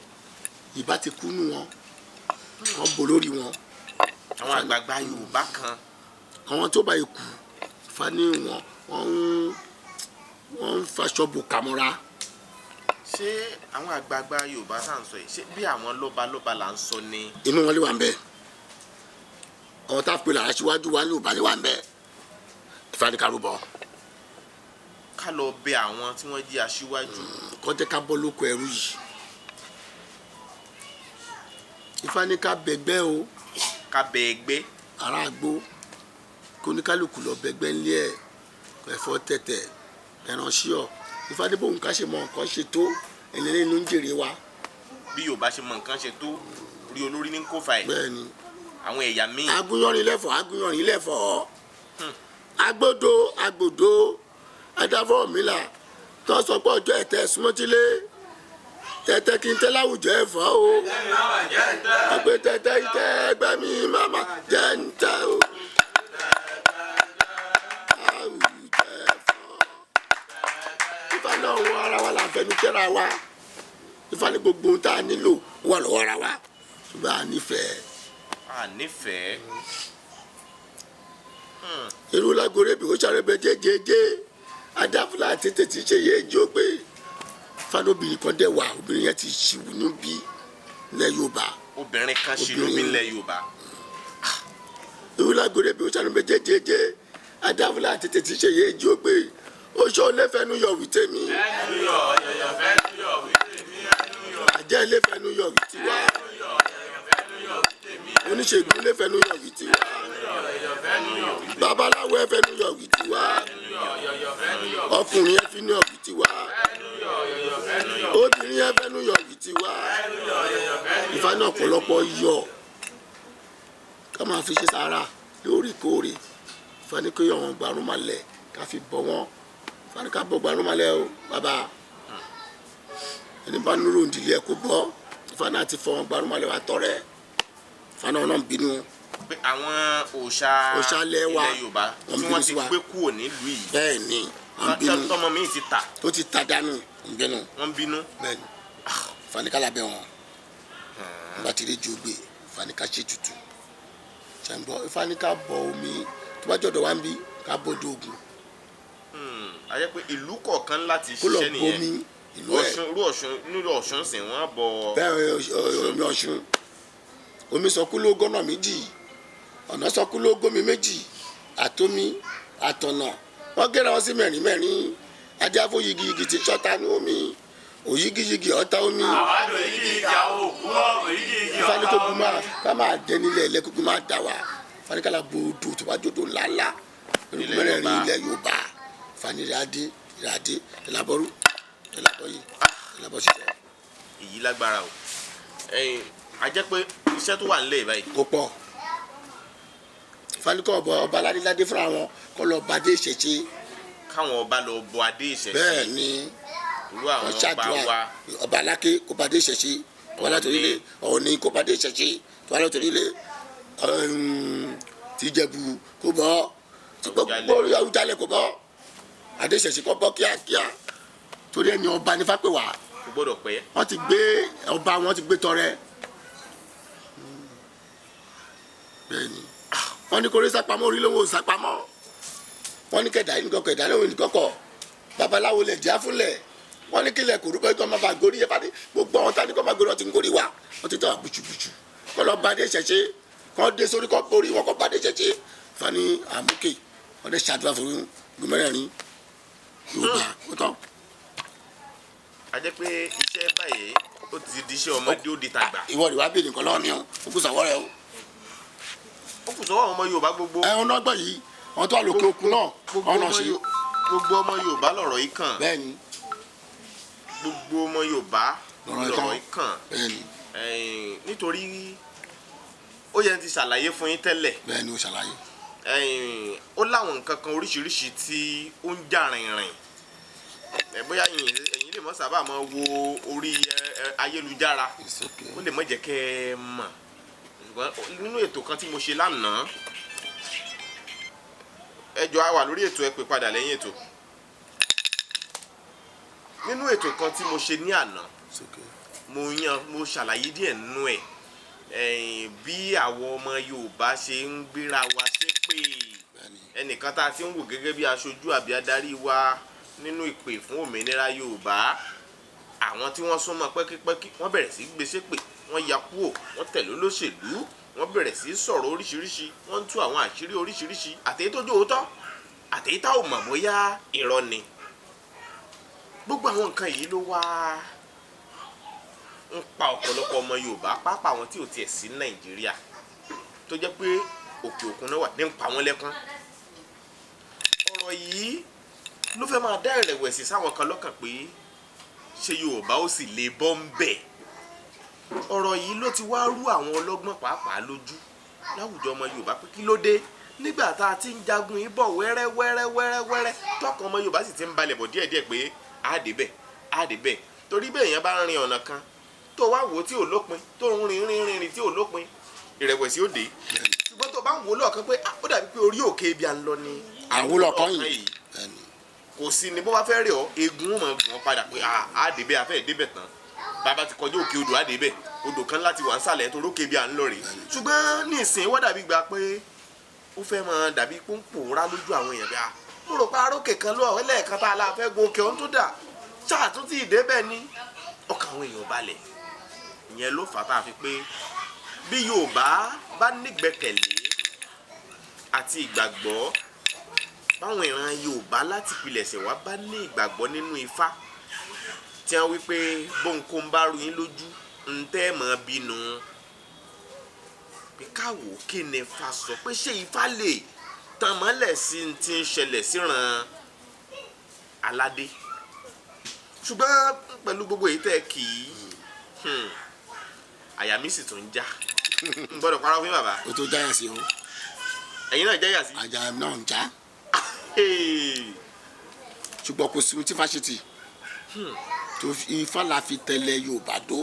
ìbá ti kú nù wọn, wọn bò lórí wọn. Àwọn àgbààgbà Yorùbá kan. Àwọn tó bá yẹ kú, ifá ní wọn wọn ń faṣọ bò kàmọ́ra. Ṣé àwọn àgbààgbà Yorùbá tá à ń sọ yìí, ṣé bí àwọn lọ́balọ́ba là ń sọ ni? Inú wọn lè wà ń bẹ, àwọn tá a pè lára síwájú wa ní Yorùbá lè wà ń bẹ. Ifá ní ká rúbọ. Ká lọ bẹ àwọn tí wọ́n jẹ́ aṣíwájú. Kó jẹ́ ká bọ́ lóko ẹrú yìí. Ifá ní ká bẹgbẹ́ o. Ká bẹ ẹgbẹ́. Ará àgbo, kó ní kálukú lọ bẹgbẹ́ ńlẹ̀ ẹ̀, ẹ̀fọ́ tẹ̀tẹ̀ ẹran ṣíọ̀. Ifá ní bóun ká ṣe mọ nǹkan ṣe tó ẹni nínú ń jèrè wa. Bí Yorùbá ṣe mọ nǹkan ṣe tó rí, olórí ní kófà ẹ̀. Bẹ́ẹ̀ ni. Àwọn ẹ̀yà míì. Agúnyánrin lẹ́fọ̀ọ́, agúnyánrin lẹ́fọ̀ọ́, agbódo agbòdo adáfọ́ mi là tó sọ pé ọjọ́ ẹ̀tẹ́ súnmọ́tílé tẹ́tẹ́ kí n tẹ́ láwùjọ ẹ̀fọ́ o, àgbẹ̀ tẹ́tẹ́ ìtẹ́ ẹgbẹ́ mi máma jẹ́ ń tẹ́ o. Àwùjọ ẹ̀fọ́. Ifá náà wọ ara wa là ń fẹnu tẹ́ra wa. Ifá ní gbogbo ohun tá a nílò wà lọ́wọ́ ara wa, ṣùgbọ́n a nífẹ̀ẹ́. A nífẹ̀ẹ́. Irú lágore bí ó ṣàrẹ́bẹ jẹ́jẹ́jẹ́ adáfúlà tètè tí ṣe yé jó pé fanobìnrin kan dẹ̀ wà, obìnrin yẹn ti ṣìwù níbí ilẹ̀ Yorùbá. Obìnrin kan ṣì ló bí ilẹ̀ Yorùbá. Irú lágore bí ó ṣàrẹ́bẹ jẹ́jẹ́jẹ́ adáfúlà tètè tí ṣe yé jó pé oṣó lẹ́fẹ̀ẹ́nu yọ̀ wí tèmi, àjẹ́ lẹ́fẹ̀ẹ́nu yọ̀ wí tiwa, oníṣègùn lẹ́fẹ̀ẹ́nu yọ̀ wí tiwa, babaláwo ẹfẹnu yọ̀ wí tiwa, ọkùnrin ẹfinu yọ̀ wí tiwa, obìnrin ẹfẹnu yọ̀ wí tiwa. Ifá náà ọ̀pọ̀lọpọ̀ yọ̀ ká máa fi ṣe sàárà lóòrèkóòrè. Ifá ní kí àwọn gbarumálẹ̀ ká fi bọ̀ wọ́n. Ifá ní ká bọ̀ gbarumálẹ̀ o bàbá, ẹni bá nírò ìdílé ẹ kó bọ́. Ifá náà ti fọ wọn gbarumálẹ̀ wa tọrẹ. Ifá náà náà ń bínú. Pé àwọn òòṣà Òòṣà ilẹ̀ wa, ilẹ̀ Yorùbá wọ́n tí bínú wọ́n sí ti wa. gbé kúrò nílùú yìí. Bẹ́ẹ̀ ni, wọ́n bínú. Tọmọ mi ti tà. Tó ti ta dànù, ń bínú. Wọ́n bínú. Bẹ́ẹ̀ ni, fanikala bẹ wọn nígbà tí rí ju gbé. Ifá ní ká ṣètùtù. Ṣàǹgbọ́, Ifá ní ká bọ omi tó bá jọ̀dọ̀ wá ń bí, ká bọ́dọ̀ Ògún. A jẹ́ pé ìlú kọ̀ọ̀kan láti kó lọ ṣiṣẹ́ nìyẹn. bomi ìlú ẹ̀. Ọ̀ṣun, irú Ọ̀ṣun, nílùú Ọ̀ṣun sì wọ́n bọ Bẹ́ẹ̀, omi Ọ̀ṣun, omi sọkú ló gọ́nà méjì, ọ̀nà sọkú ló gómi méjì, àtomi àtọ̀nà wọ́n gẹ́ra wọn sí mẹ́rin mẹ́rin. Adíáfó yigiyigi tí sọ́ta ní omi, òyigiyigi ọ̀tá omi. Àwádò yìí ìjà òkú mọ́ òyìgì. Ifá ní kó gun máa ká máa dẹ nílẹ̀ ilẹ̀ kúkú máa dà wá. Ifá ní ká la bo odò tó bá jòdò ńláńlá Ilẹ̀ mẹ́rẹ̀ẹ̀rin Yorùbá. ilẹ̀ Yorùbá. Ifá ní ìrádé ìrádé ìlàbọ̀rú ìlàbọ̀yì ìlàbọ̀ ṣiṣẹ́. Èyí lágbára o. Ẹ̀yin, a jẹ́ pé iṣẹ́ tó wà nílẹ̀ báyìí Kó pọ̀. Ifá ní kọ́ ọba ọba aládéládé fúnra wọn kọ́ lọ bàdé ìṣẹ̀ṣe. Káwọn ọba lọ bọ adé ìṣẹ̀ṣe. Bẹ́ẹ̀ ni. Irú àwọn Wọ́n ọba ṣàdúrà wa. Ọba aláké kó bàdé ìṣẹ̀ṣe, ọba alátòrílé Ọ̀ọ̀ni kó bàdé ìṣẹ̀ṣe, tó alátòrílé tìjẹ̀bù kó bọ́, tí gbogbo Àwùjalẹ̀ kó bọ́ adé ìṣẹ̀ṣe, kó bọ́ kíákíá, torí ẹni ọba ní fápẹ́ wá. Kò gbọ́dọ̀ pẹ́. Wọ́n ti gbé ọba, wọn ti gbé tọrẹ. Bẹ́ẹ̀ ni, wọ́n ní kórè sápamọ́ orí lówó sápamọ́, wọ́n ní kẹ̀dá yìí kọ̀kọ̀ ẹ̀dá lóhùn kọ̀kọ̀, babaláwo lẹ̀ díá fúnlẹ̀, wọ́n ní kílẹ̀ kò rúbọ ikọ̀ máa bá gorí yẹn fani. Gbogbo àwọn tani kọ́ máa gorí, wọn ti ń gorí wa, wọ́n ti tọ́ àbùchùbùchù kọ́ lọ bá dé ṣẹ̀ṣẹ̀, kọ́ dé sórí, kọ́ borí wọn, kọ́ bá dé ṣẹ̀ṣẹ̀. Fani àmúkè wọ́n dé ṣàdúrà fún gbọmọdérin Yorùbá ó tán. A jẹ́ pé iṣẹ́ báyìí ó ti di iṣẹ́ ọmọdé, ó di tàgbà. Ìwọ rẹ wá bèèrè nǹkan lọ́wọ́ mi o, ó kù sọ̀wọ́ rẹ o. Ó kù sọ́wọ́ àwọn ọmọ Yorùbá gbogbo. Ẹ ọ̀nà ọgbọ́n yìí, wọ́n tó wà lókè òkun náà Gbogbo ọ̀nà ọmọ ṣe. Gbogbo ọmọ Yorùbá lọ̀rọ̀ yìí kàn. Bẹ́ẹ̀ ni. Gbogbo ọmọ Yorùbá lọ̀rọ̀ yìí lọ̀rọ̀ kàn. yìí kàn. Bẹ́ẹ̀ ni. Ẹ̀yin, nítorí ó yẹ n ti ṣàlàyé fún yín tẹ́lẹ̀. Bẹ́ẹ̀ ni, ó ṣàlàyé. Ẹ̀yin, ó láwọn nǹkan kan oríṣiríṣi tí ó ń jà rìnrìn ẹ, bóyá ẹ̀yin lè mọ́ sábà máa wo orí ayélujára. It's okay. Ó lè má jẹ́ kẹ́ ẹ mọ̀, ṣùgbọ́n nínú ètò kan tí mo ṣe lánàá, ẹ jọ á wà lórí ètò, ẹ pè padà lẹ́yìn ètò. Nínú ètò kan tí mo ṣe ní àná, It's okay. mo yan mo ṣàlàyé díẹ̀ nínú ẹ̀, ẹ̀yìn bí àwọn ọmọ Yorùbá ṣe ń gbéra wa ṣépè. Bẹ́ẹ̀ ni. Ẹnìkan tá a ti ń wò gẹ́gẹ́ bí aṣojú àbí adarí wa nínú ìpè fún òmìnira Yorùbá, àwọn tí wọ́n súnmọ́ pẹ́kípẹ́kí wọ́n bẹ̀rẹ̀ sí gbé ṣépè, wọ́n ya kúò, wọ́n tẹ̀lé olóṣèlú, wọ́n bẹ̀rẹ̀ sí sọ̀rọ̀ oríṣiríṣi, wọ́n ń tú àwọn àṣírí oríṣiríṣi, àtèyí tó jẹ́ òótọ́, àtèyí tá ò mọ̀ bóyá irọ́ ni. Gbogbo àwọn nǹkan yìí ló wá ń pa ọ̀pọ̀lọpọ̀ ọmọ Yorùbá, pàápàá àwọn tí ò tiẹ̀ sí Nàìjíríà, tó jẹ́ pé òkè òkun náà wà, ní ń pa wọ́n lẹ́kún. Ọ̀rọ̀ yìí ló fẹ́ máa dá ìrẹ̀wẹ̀sì sáwọn kan lọ́kàn pé ṣé Yorùbá ó sì lè bọ́ ń bẹ̀. Ọ̀rọ̀ yìí ló ti wá rú àwọn ọlọ́gbọ́n pàápàá lójú láwùjọ ọmọ Yorùbá pé kí ló dé nígbà tá a ti ń jagun yìí bọ̀ wẹ́rẹ́ wẹ́rẹ́ wẹ́rẹ́ wẹ́rẹ́, tọkàn ọmọ Yorùbá sì ti ń balẹ̀ bọ̀ díẹ̀díẹ̀ pé á débẹ̀, á débẹ̀. Torí bẹ́ẹ̀, èèyàn bá ń rin ọ̀nà kan tó wá wò ó tí ò lópin, tó ń rin rin rin rin tí ò lópin, ìrẹ̀wẹ̀sì ó dé. Ṣùgbọ́n tó bá ń wò ó lọ́ọ̀kan pé ah, ó dàbí pé orí òkè ibi à ń lọ ni Àwọn lọ́kàn lọ́ọ̀kan yìí. Bẹ́ẹ̀ ni. Kò sí ni bó bá fẹ́ rí ọ, eegun ó máa gùn ọ padà pé ah, á débẹ̀, a fẹ́ débẹ̀ tán, bàbá ti kọjá òkè odò, á débẹ̀. Odò kan láti wà ń sàlẹ̀ torí òkè ibi à ń lọ rèé. Ṣùgbọ́n ní ìsìn wọ́n dàbí gba pé ó fẹ́ máa dàbí pọ́npọ́nra lójú àwọn èèyàn bí a mo rò pé arókè kan lọ ẹlẹ́ẹ̀kan tá a la fẹ́ gun òkè ọ̀hún tó dà ṣáà tún ti débẹ̀ ni ọkàn àwọn èèyàn balẹ̀. Ìyẹn ló fà á tá a fi pé bí Yorùbá bá nígbẹ́kẹ̀lé àti ìgbàgbọ́, báwọn ìran Yorùbá láti pilẹ̀ṣẹ̀ wá bá ní ìgbàgbọ́ nínú Ifá tí wọ́n wí pé bóńkó ń bá ru yín lójú ń tẹ́ mọ́ bínú pé káwò kí ni Ifá sọ, pé ṣé Ifá lè tàn mọ́lẹ̀ sí n ti ń ṣẹlẹ̀ síran aládé. Ṣùgbọ́n pẹ̀lú gbogbo èyí tẹ́ kì í, àyà mi sì tún ń já, n gbọ́dọ̀ parọ́ fún bàbá. O tó jáyà sí o. Ẹ̀yin náà jáyà sí. Àjà náà ń já. Hey. Ṣùgbọ́n kò sí ohun tí fásitì tó Ifá la fi tẹ̀lé Yorùbá dó,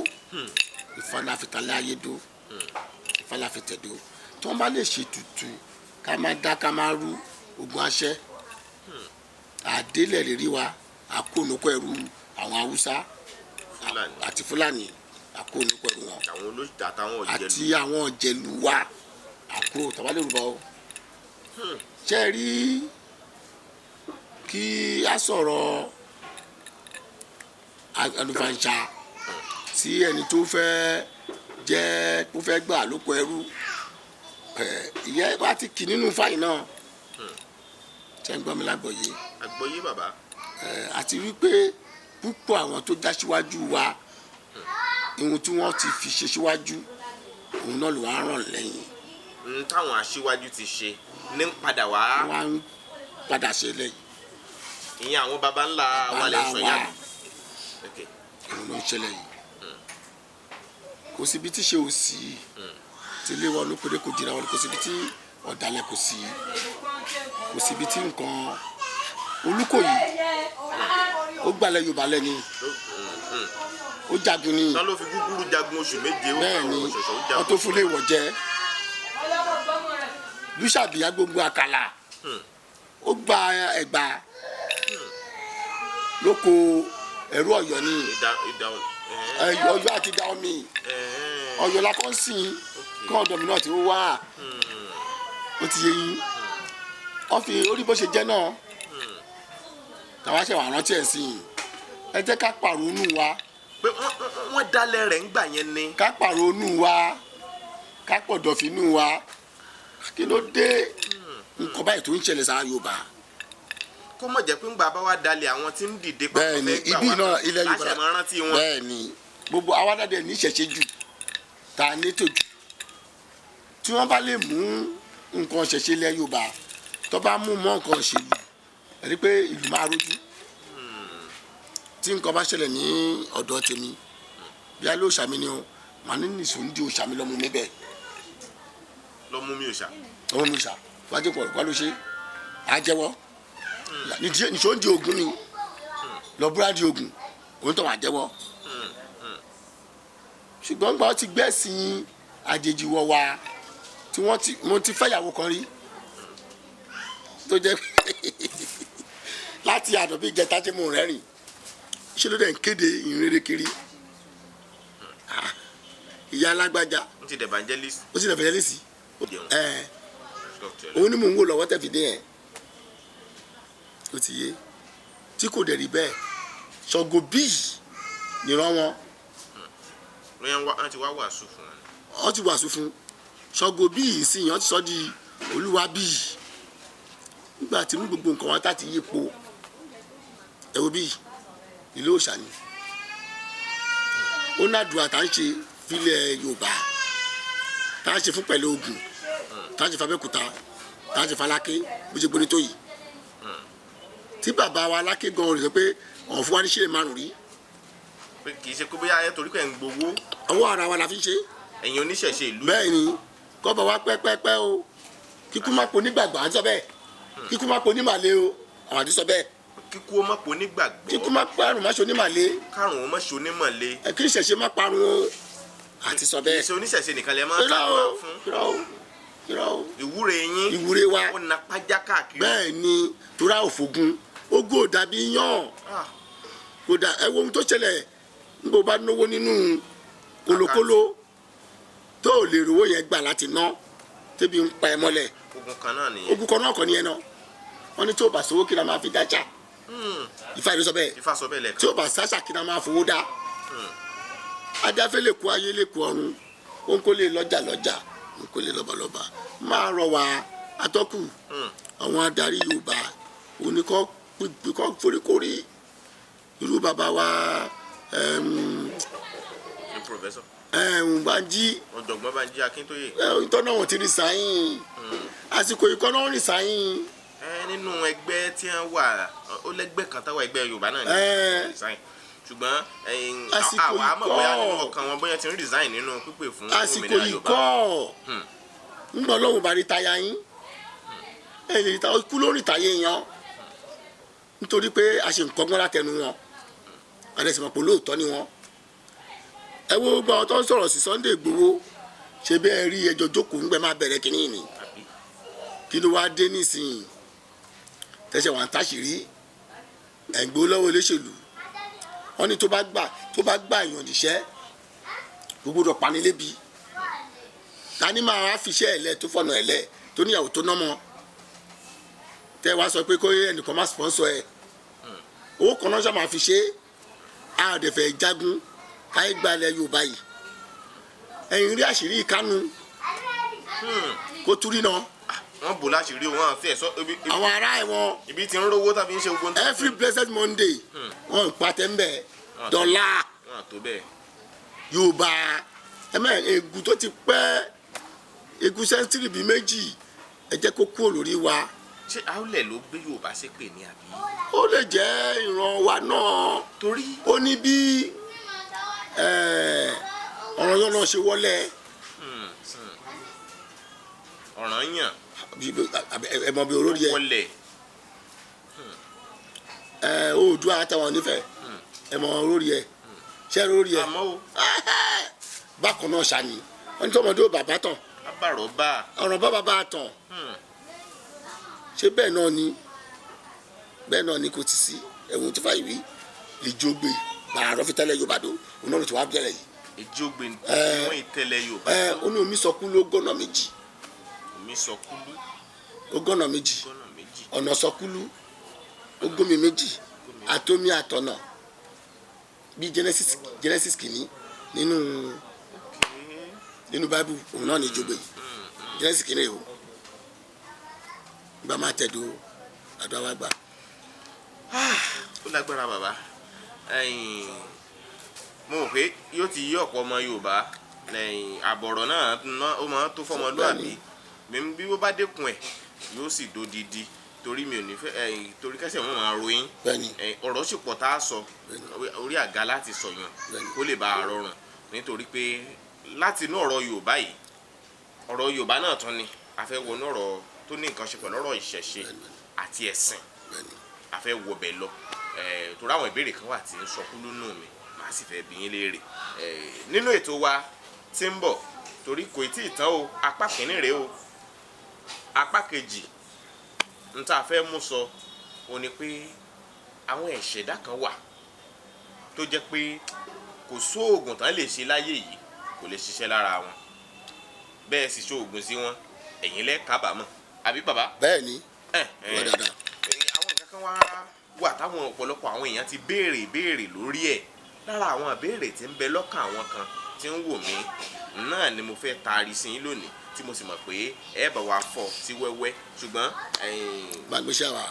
Ifá la fi tẹ̀lé ayé dó, Ifá la fi tẹ̀ dó. Tí wọ́n bá lè ṣe tutù ká má dá ká má rú ogun aṣẹ́ àdélẹ̀ lérí wa, àkóónúkọ ẹrú àwọn Haúsá Fúlàní. àti Fúlàní. Àkúrò lóko ẹrú wọn. Àwọn olóṣèlú àtàwọn ọ̀jẹ̀lú. Àti àwọn ọ̀jẹ̀lú wa, àkúrò tàbá lè rúbọ o. Ṣé ẹ rí kí a sọ̀rọ̀ àlùfàǹṣà sí ẹni tó fẹ́ jẹ́ kó fẹ́ gbà lóko ẹrú, ìyẹn bá ti kì nínú fáyìn náà. Ṣé ń gbọ́ mi lágbọ̀ọ́yé? Àgbọ́yé bàbá. Àti wípé púpọ̀ àwọn tó já síwájú wa, ihun tí wọ́n ti fi ṣe síwájú òun náà ló wá ràn lẹ́yìn. N táwọn aṣíwájú ti ṣe ní ń padà wá. Wọ́n á ń padà ṣe lẹ́yìn. Ìyẹn àwọn baba ńlá wa lè sọ yá. Òun ló ń ṣẹlẹ̀ yìí. Kò síbi tí ṣe ò sí, tí ilé wọn ló péré kò jìnnà wọn, kò síbi tí ọ̀dàlẹ̀ kò sí, kò síbi tí nǹkan Olúkòyí ó gbalẹ̀ Yorùbá lẹ́ni, ó jagun ni. Tán ló fi gúgúrú jagun oṣù 7. Bẹ́ẹ̀ ni, wọ́n tó fún lé ìwọ̀ jẹ́ lùsàbíyá gbogbo àkàlà, ó gba Ẹ̀gbá lóko ẹ̀rú Ọ̀yọ́ ni, Ọ̀yọ́ àti Daomi, Ọ̀yọ́ la kọ́ ń sìn kọ́ ọ̀dọ̀ mi náà ti wá, ó ti yé yín. Wọ́n fi orí bó ṣe jẹ́ náà tàwa ṣe wà rántí ẹ̀ sí i. Ẹ jẹ́ ká pàrọ̀nù wa. Pé wọ́n dálẹ̀ rẹ̀ ń gbà yẹn ni. Ká pàrọ̀nù wa, ká pọ̀dọ̀fínú wa. Kí ló dé nǹkan báyìí tó ń ṣẹlẹ̀ sára Yorùbá? Kó mọ̀ jẹ́ pé ńgbà bá wá dalẹ̀ àwọn tí ń dìde pé bẹ́ẹ̀ ni ibi náà ilẹ̀ Yorùbá láṣẹ máa rántí wọn. Bẹ́ẹ̀ ni gbogbo awádàdẹ ní ìṣẹ̀ṣe jù tá a nétò jù, tí wọ́n bá lè mú nǹkan ṣẹ̀ṣe ilẹ̀ Yorùbá, tó bá mú mọ́ nǹkan ṣèlú, ẹ̀rí pé ìlú máa rojú. Tí nǹkan bá ṣẹlẹ̀ ní ọ̀dọ̀ tèmi, bí alẹ́ òòṣà mi ni o, màá ní nìṣó ń di òòṣà mi lọ́mú mi bẹ́ẹ̀. Lọ́mú mi òòṣà. Lọ́mú mi òòṣà wájú pọ̀ wá ló ṣe á jẹ́wọ́ nìṣó ń di Ògún ni, lọ búra di Ògún, òun tó wà jẹ́wọ́. Ṣùgbọ́n gbà ó ti gbẹ́sìn àjèjì wọ̀ wá tí wọ́n ti, mo ti fẹ́yàwó kan rí tó jẹ́ láti àdọ̀bí ìjẹta tí mo rẹ́rìn ṣé ló dẹ̀ ń kéde ìrere kiri. Ìyá alágbájá ó ti evangelist. Ó ti evangelist. Òun ni mò ń wò lọ́wọ́ tẹ̀ fi dé yẹn, ó ti yé tí kò dẹ̀ rí bẹ́ẹ̀. Ṣàngó bíi nìran wọn. Wọ́n ti wá wàásù fún wọn. Wọ́n ti wàásù fún Ṣàngó bíi sí, wọ́n ti sọ di Olúwa bíi nígbà tí mú gbogbo nǹkan wọn tá ti yípo. Ẹ wo bíi ìlú òòṣà ni ó nádùúrà tá ń ṣe fílẹ̀ Yorùbá, tá ń ṣe fún pẹ̀lú Ògùn, tá ń ṣe f'Abẹ́òkúta, tá ń ṣe f'Aláké, bó ṣe gbóni tó yìí. Tí bàbá wa Aláké gan rẹ̀ sọ pé ọ̀hún fún wa ní ṣílẹ̀ márùn rí. Kì í ṣe pé bóyá ẹ torí pé ń gbowó. Ọwọ́ ara wa la fi ń ṣe. Ẹ̀yin oníṣẹ̀ṣe ìlú. Bẹ́ẹ̀ ni, kọ́ba wa pẹ́pẹ́pẹ́ o, kíkú má po nígbàgbọ́ àti sọ bẹ́ẹ̀, kíkú má po nímàlẹ́ o, àwọn àti sọ bẹ́ẹ̀. Kíkú ó má po nígbàgbọ́. Kíkú má parun má ṣe onímàlẹ́. Kárùn ó má ṣe onímàlẹ́. Ẹ kí ìṣẹ̀ṣe má parun o, àti sọ bẹ́ẹ̀. Kì í ṣe oníṣẹ̀ṣe nìkan lẹ máa ń kàwá fún. Irọ́ o, irọ́ o. Ìwúre yín. Ìwúre wa. Ó na pájá káàkiri. Bẹ́ẹ̀ ni, tora òfògun, ogun ò dàbí yán. Kò dà. Ẹ wo ohun tó ṣẹlẹ̀ nígbà bá náwó nínú kólókóló tó ò lè rówó yẹn gbà láti ná, tẹ́bi ń pa ẹ mọ́lẹ̀. Ogun kan náà nìyẹn. Ogun kan náà kọ́ nìyẹn náà. Wọ́n ní tí o bá sówó kí la máa fi dájà. Ifá ìlú sọ bẹ́ẹ̀. Ifá sọ bẹ́ẹ̀ lẹ́ẹ̀kan. Tí o bá sáṣà kí la máa fowó dá. Adáfẹ́ lè kó ayé lè kó ọ̀run, òun kò lè lọ́jà lọ́jà, òun kò lè lọ́balọ́ba. Máa rọ̀ wá atọ́kù àwọn adarí Yorùbá, òun ni kọ́ foríkorí irú bàbá wa Bánjí. Ọ̀jọ̀gbọ́n Bánjí Akíntóyè. Ìtọ́nà wọn ti rí sáyìn, àsìkò ìkọ́nà wọn rí sáyìn. Nínú ẹgbẹ́ tí wọ́n wà, ó lẹ́gbẹ́ kan táwọn ẹgbẹ́ Yorùbá náà ní resign, ṣùgbọ́n àwa mọ̀ bóyá nínú ọkàn wọn bóyá ti ń resign nínú pípè fún òmìnira Yorùbá. Àsìkò ìkọ́ ń gbọ́ lọ́wọ́ bá rí táyà yín, ikú ló rìn táyé yan, nítorí pé a ṣe nǹkan gbọ́n látẹnu wọn, àdẹ̀sìmọ̀ pé lóòótọ́ ni wọn. Ẹ wo gbogbo àwọn tó ń sọ̀rọ̀ sí Sunday Igboho, ṣe bẹ́ẹ̀ rí ẹjọ́ jókòó ń gbẹ máa bẹ̀rẹ̀ kínní ni. Kí ló wáá dé nísìnyí tẹ̀sẹ̀ wà ń táṣìírí ẹ̀ ń gbowó lọ́wọ́ olóṣèlú? Wọ́n ní tó bá gbà èèyàn níṣẹ́, Gbogbo pani lébi. Ta ni máa wá fiṣẹ́ ẹ̀ lẹ̀ tó fọ̀nà ẹ̀ lẹ̀ tó níyàwó tó nọ́mọ, tẹ́ wá sọ pé kó ẹnìkan má sponsor ẹ̀? Owó kan náà ṣáà máa fi ṣe é. A ò dẹ̀ fẹ́ jagun káyé gbalẹ̀ Yorùbá yìí. Ẹ̀yin rí àṣírí Kánú kó túrí náà. Wọ́n bò láṣìírí o, wọ́n àti ẹ̀ sọ Àwọn ará ẹ̀wọ̀n ibi tí ń rówó tàbí ń ṣe gbogbo. Every blessed Monday, wọ́n ń patẹ́ ń bẹ̀ dọ́là. Wọ́n àtó bẹ́ẹ̀. Yorùbá ẹ mẹ egun tó ti pẹ́, egun century bíi 2, ẹ jẹ́ kó kúrò lórí wa. Ṣé àwùlẹ̀ ló gbé Yorùbá ṣépè ní àbí? Ó lè jẹ́ ìran wa náà. Torí Ó ní bí ọ̀rọ̀ yọ̀ náà ṣe wọlé. Ọ̀ràn yàn. Ẹ mọ bí olórí ẹ wọlé. Oòduà àtàwọn onífẹ̀, ẹ mọ olórí ẹ ṣé olórí ẹ. Àmọ́ o. Bákan náà ṣàní wọn ní tọmọdé ò bàbá tán, abàrọ̀ bá. Ọ̀rọ̀ bá bàbá tán. Ṣé bẹ́ẹ̀ náà ni? Bẹ́ẹ̀ náà ni. Kò ti sí ẹ̀wọ̀n tó fà ìwí ìjọgbe gbàrà fi tẹ́lẹ̀ Yorùbá dó, òun náà ló ti wá bẹ̀rẹ̀ yìí. Èjì ògbè Ẹ. wọ́n ìtẹ̀lẹ̀ Yorùbá. Ẹ ó ní omi sọkú ló gọ́nà 2. Omi sọkúlú. Ó gọ́nà 2. Gọ́nà 2. Ọ̀nà sọkúlú, ó gómi 2, àtomi àtọ̀nà, bí Genesis 1 nínú Bible. Òun náà ní ìjọgbe yìí, Genesis 1 o. Gba máa tẹ̀dó àdó àwa gbà. Ó lágbára, bàbá. Ẹ̀yin, mo mọ̀ pé yóò ti yí ọ̀pọ̀ ọmọ Yorùbá lẹ́yìn àbọ̀rọ̀ náà ó máa tó fọmọlúàbí mímú. Bí ó bá dẹ́kun ẹ̀, yóò sì dodidi, torí mi ò ní fẹ́ ẹ̀yin, torí kẹsẹ̀ wọn máa ròyìn. Ẹ̀yin, ọ̀rọ̀ sì pọ̀ tá a sọ orí àga láti sọ̀yàn kó lè bá a rọrùn, nítorí pé láti inú ọ̀rọ̀ Yorùbá yìí, ọ̀rọ̀ Yorùbá náà tún ni a fẹ́ wọnú ọ̀rọ̀ tó ní nǹkan ṣe pẹ̀lú ọ̀rọ̀ ìṣẹ̀ṣe àti ẹ̀sìn. A fẹ́ wọbẹ̀ lọ torí àwọn ìbéèrè kan wà tí ń sọkú lónú mi, màá sì fẹ́ bi yín léèrè nínú ètò wa tí ń bọ̀, torí kò tí ì tán o. Apá kìíní rèé o. Apá kejì n tá a fẹ́ mú sọ o ni pé àwọn ẹ̀ṣẹ̀dá kan wà tó jẹ́ pé kò sóògùn tán lè ṣe láyé yìí, kò lè ṣiṣẹ́ lára wọn. Bẹ́ẹ̀ sì ṣoògùn sí wọn, ẹ̀yin lẹ́ kábàámọ̀, àbí bàbá? Bẹ́ẹ̀ni. Ẹ̀ ẹ̀ Wọ́n dáadáa. Àwọn nǹkan kan wá wà táwọn ọ̀pọ̀lọpọ̀ àwọn èèyàn ti béèrè ìbéèrè lórí ẹ̀. Lára àwọn ìbéèrè tí ń bẹ lọ́kàn àwọn kan tí ń wò mí náà ni mo fẹ́ taari sí yín lónìí, tí mo sì mọ̀ pé ẹ bá wa fọ́ sí wẹ́wẹ́, ṣùgbọ́n Gbàgbéṣẹ́ wa.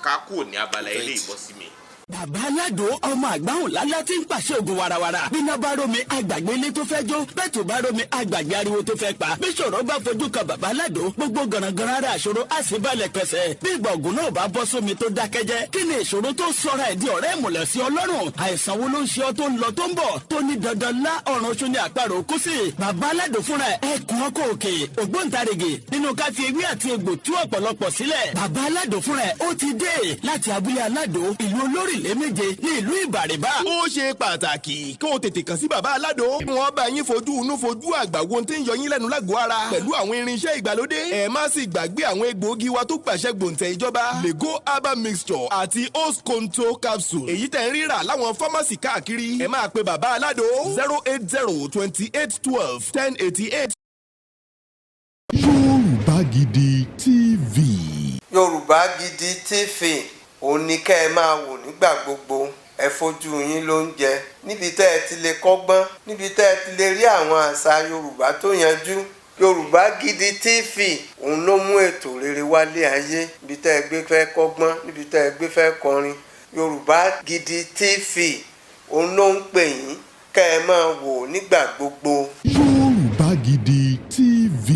ká kúrò ní abala ilé ìbọ́sí mi. Bàbá Aládò, ọmọ àgbáhùn lálá tí ń pàṣẹ ògùn warawara. Bíná bá rómi, àgbàgbé ilé tó fẹ́ jó. Bẹ́ẹ̀ tó bá rómi, àgbàgbé ariwo tó fẹ́ pa. Bí ṣòro bá fojú kan bàbá Aládò, gbogbo gànàgànà ara àṣòro á sì balẹ̀ pẹ̀sẹ̀. Bí ìgbà ògùn náà bá bọ́ sómi tó dákẹ́jẹ́, kí ni ìṣòro tó sọra ẹ̀ di ọ̀rẹ́ ìmùlẹ̀ sí Ọlọ́run? Àìsàn wo ló ń ṣe ọ́ tó ń lọ tó ń bọ̀, tó ní dandan lá ọ̀run oṣù ní àparò kú sí? Bàbá Aládò fúnra ẹ̀ ẹkùn ọkọ̀ òkè, ògbóǹtarìgì nínú ká fi ewé àti egbò tú ọ̀pọ̀lọpọ̀ sílẹ̀. Bàbá Aládò fúnra ẹ̀ ó ti dé láti abúlé Aládò, ìlú olórílẹ̀ 7 ní ìlú Ìbàrìbà. Ó ṣe pàtàkì kó o tètè kàn sí bàbá Aládò. Wọ́n bá yín fojú inú fojú àgbà wo tí ń yọ yín lẹ́nu lágọ̀ọ́ ara pẹ̀lú àwọn irinṣẹ́ ìgbàlódé. Ẹ má sì gbàgbé àwọn egbòogi wa tó gbàṣẹ gbòǹtẹ̀ ìjọba, Lego herbal mixture àti Osconto capsule, èyí tẹ̀ ń rírà láwọn pharmacy káàkiri. Ẹ máa pe bàbá Aládò 08028121088. Yorùbá Gidi TV. Yorùbá Gidi TV, òun ni kẹ́ ẹ máa wò nígbà gbogbo. Ẹ fojú yín ló ń jẹ níbi tẹ́ ẹ ti lè kọ́gbọ́n, níbi tẹ́ ẹ ti lè rí àwọn àṣà Yorùbá tó yanjú. Yorùbá Gidi TV, òun ló mú ètò rere wálé ayé. Níbi tẹ́ ẹ gbé fẹ́ kọ́gbọ́n, níbi tẹ́ ẹ gbé fẹ́ kọrin, Yorùbá Gidi TV, òun ló ń pè yín kẹ́ ẹ máa wò nígbà gbogbo. Yorùbá Gidi TV.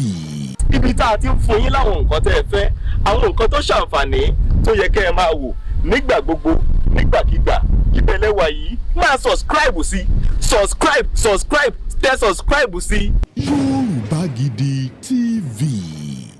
Ibi tá a ti ń fún yín láwọn nǹkan tẹ́ ẹ fẹ́, àwọn nǹkan tó ṣàǹfààní tó yẹ kẹ́ ẹ máa wò nígbà gbogbo, nígbàkigbà, ìbẹ̀lẹ̀ wà yìí. Máa subscribe sí, subscribe, subscribe, tẹ subscribe sí. Yorùbá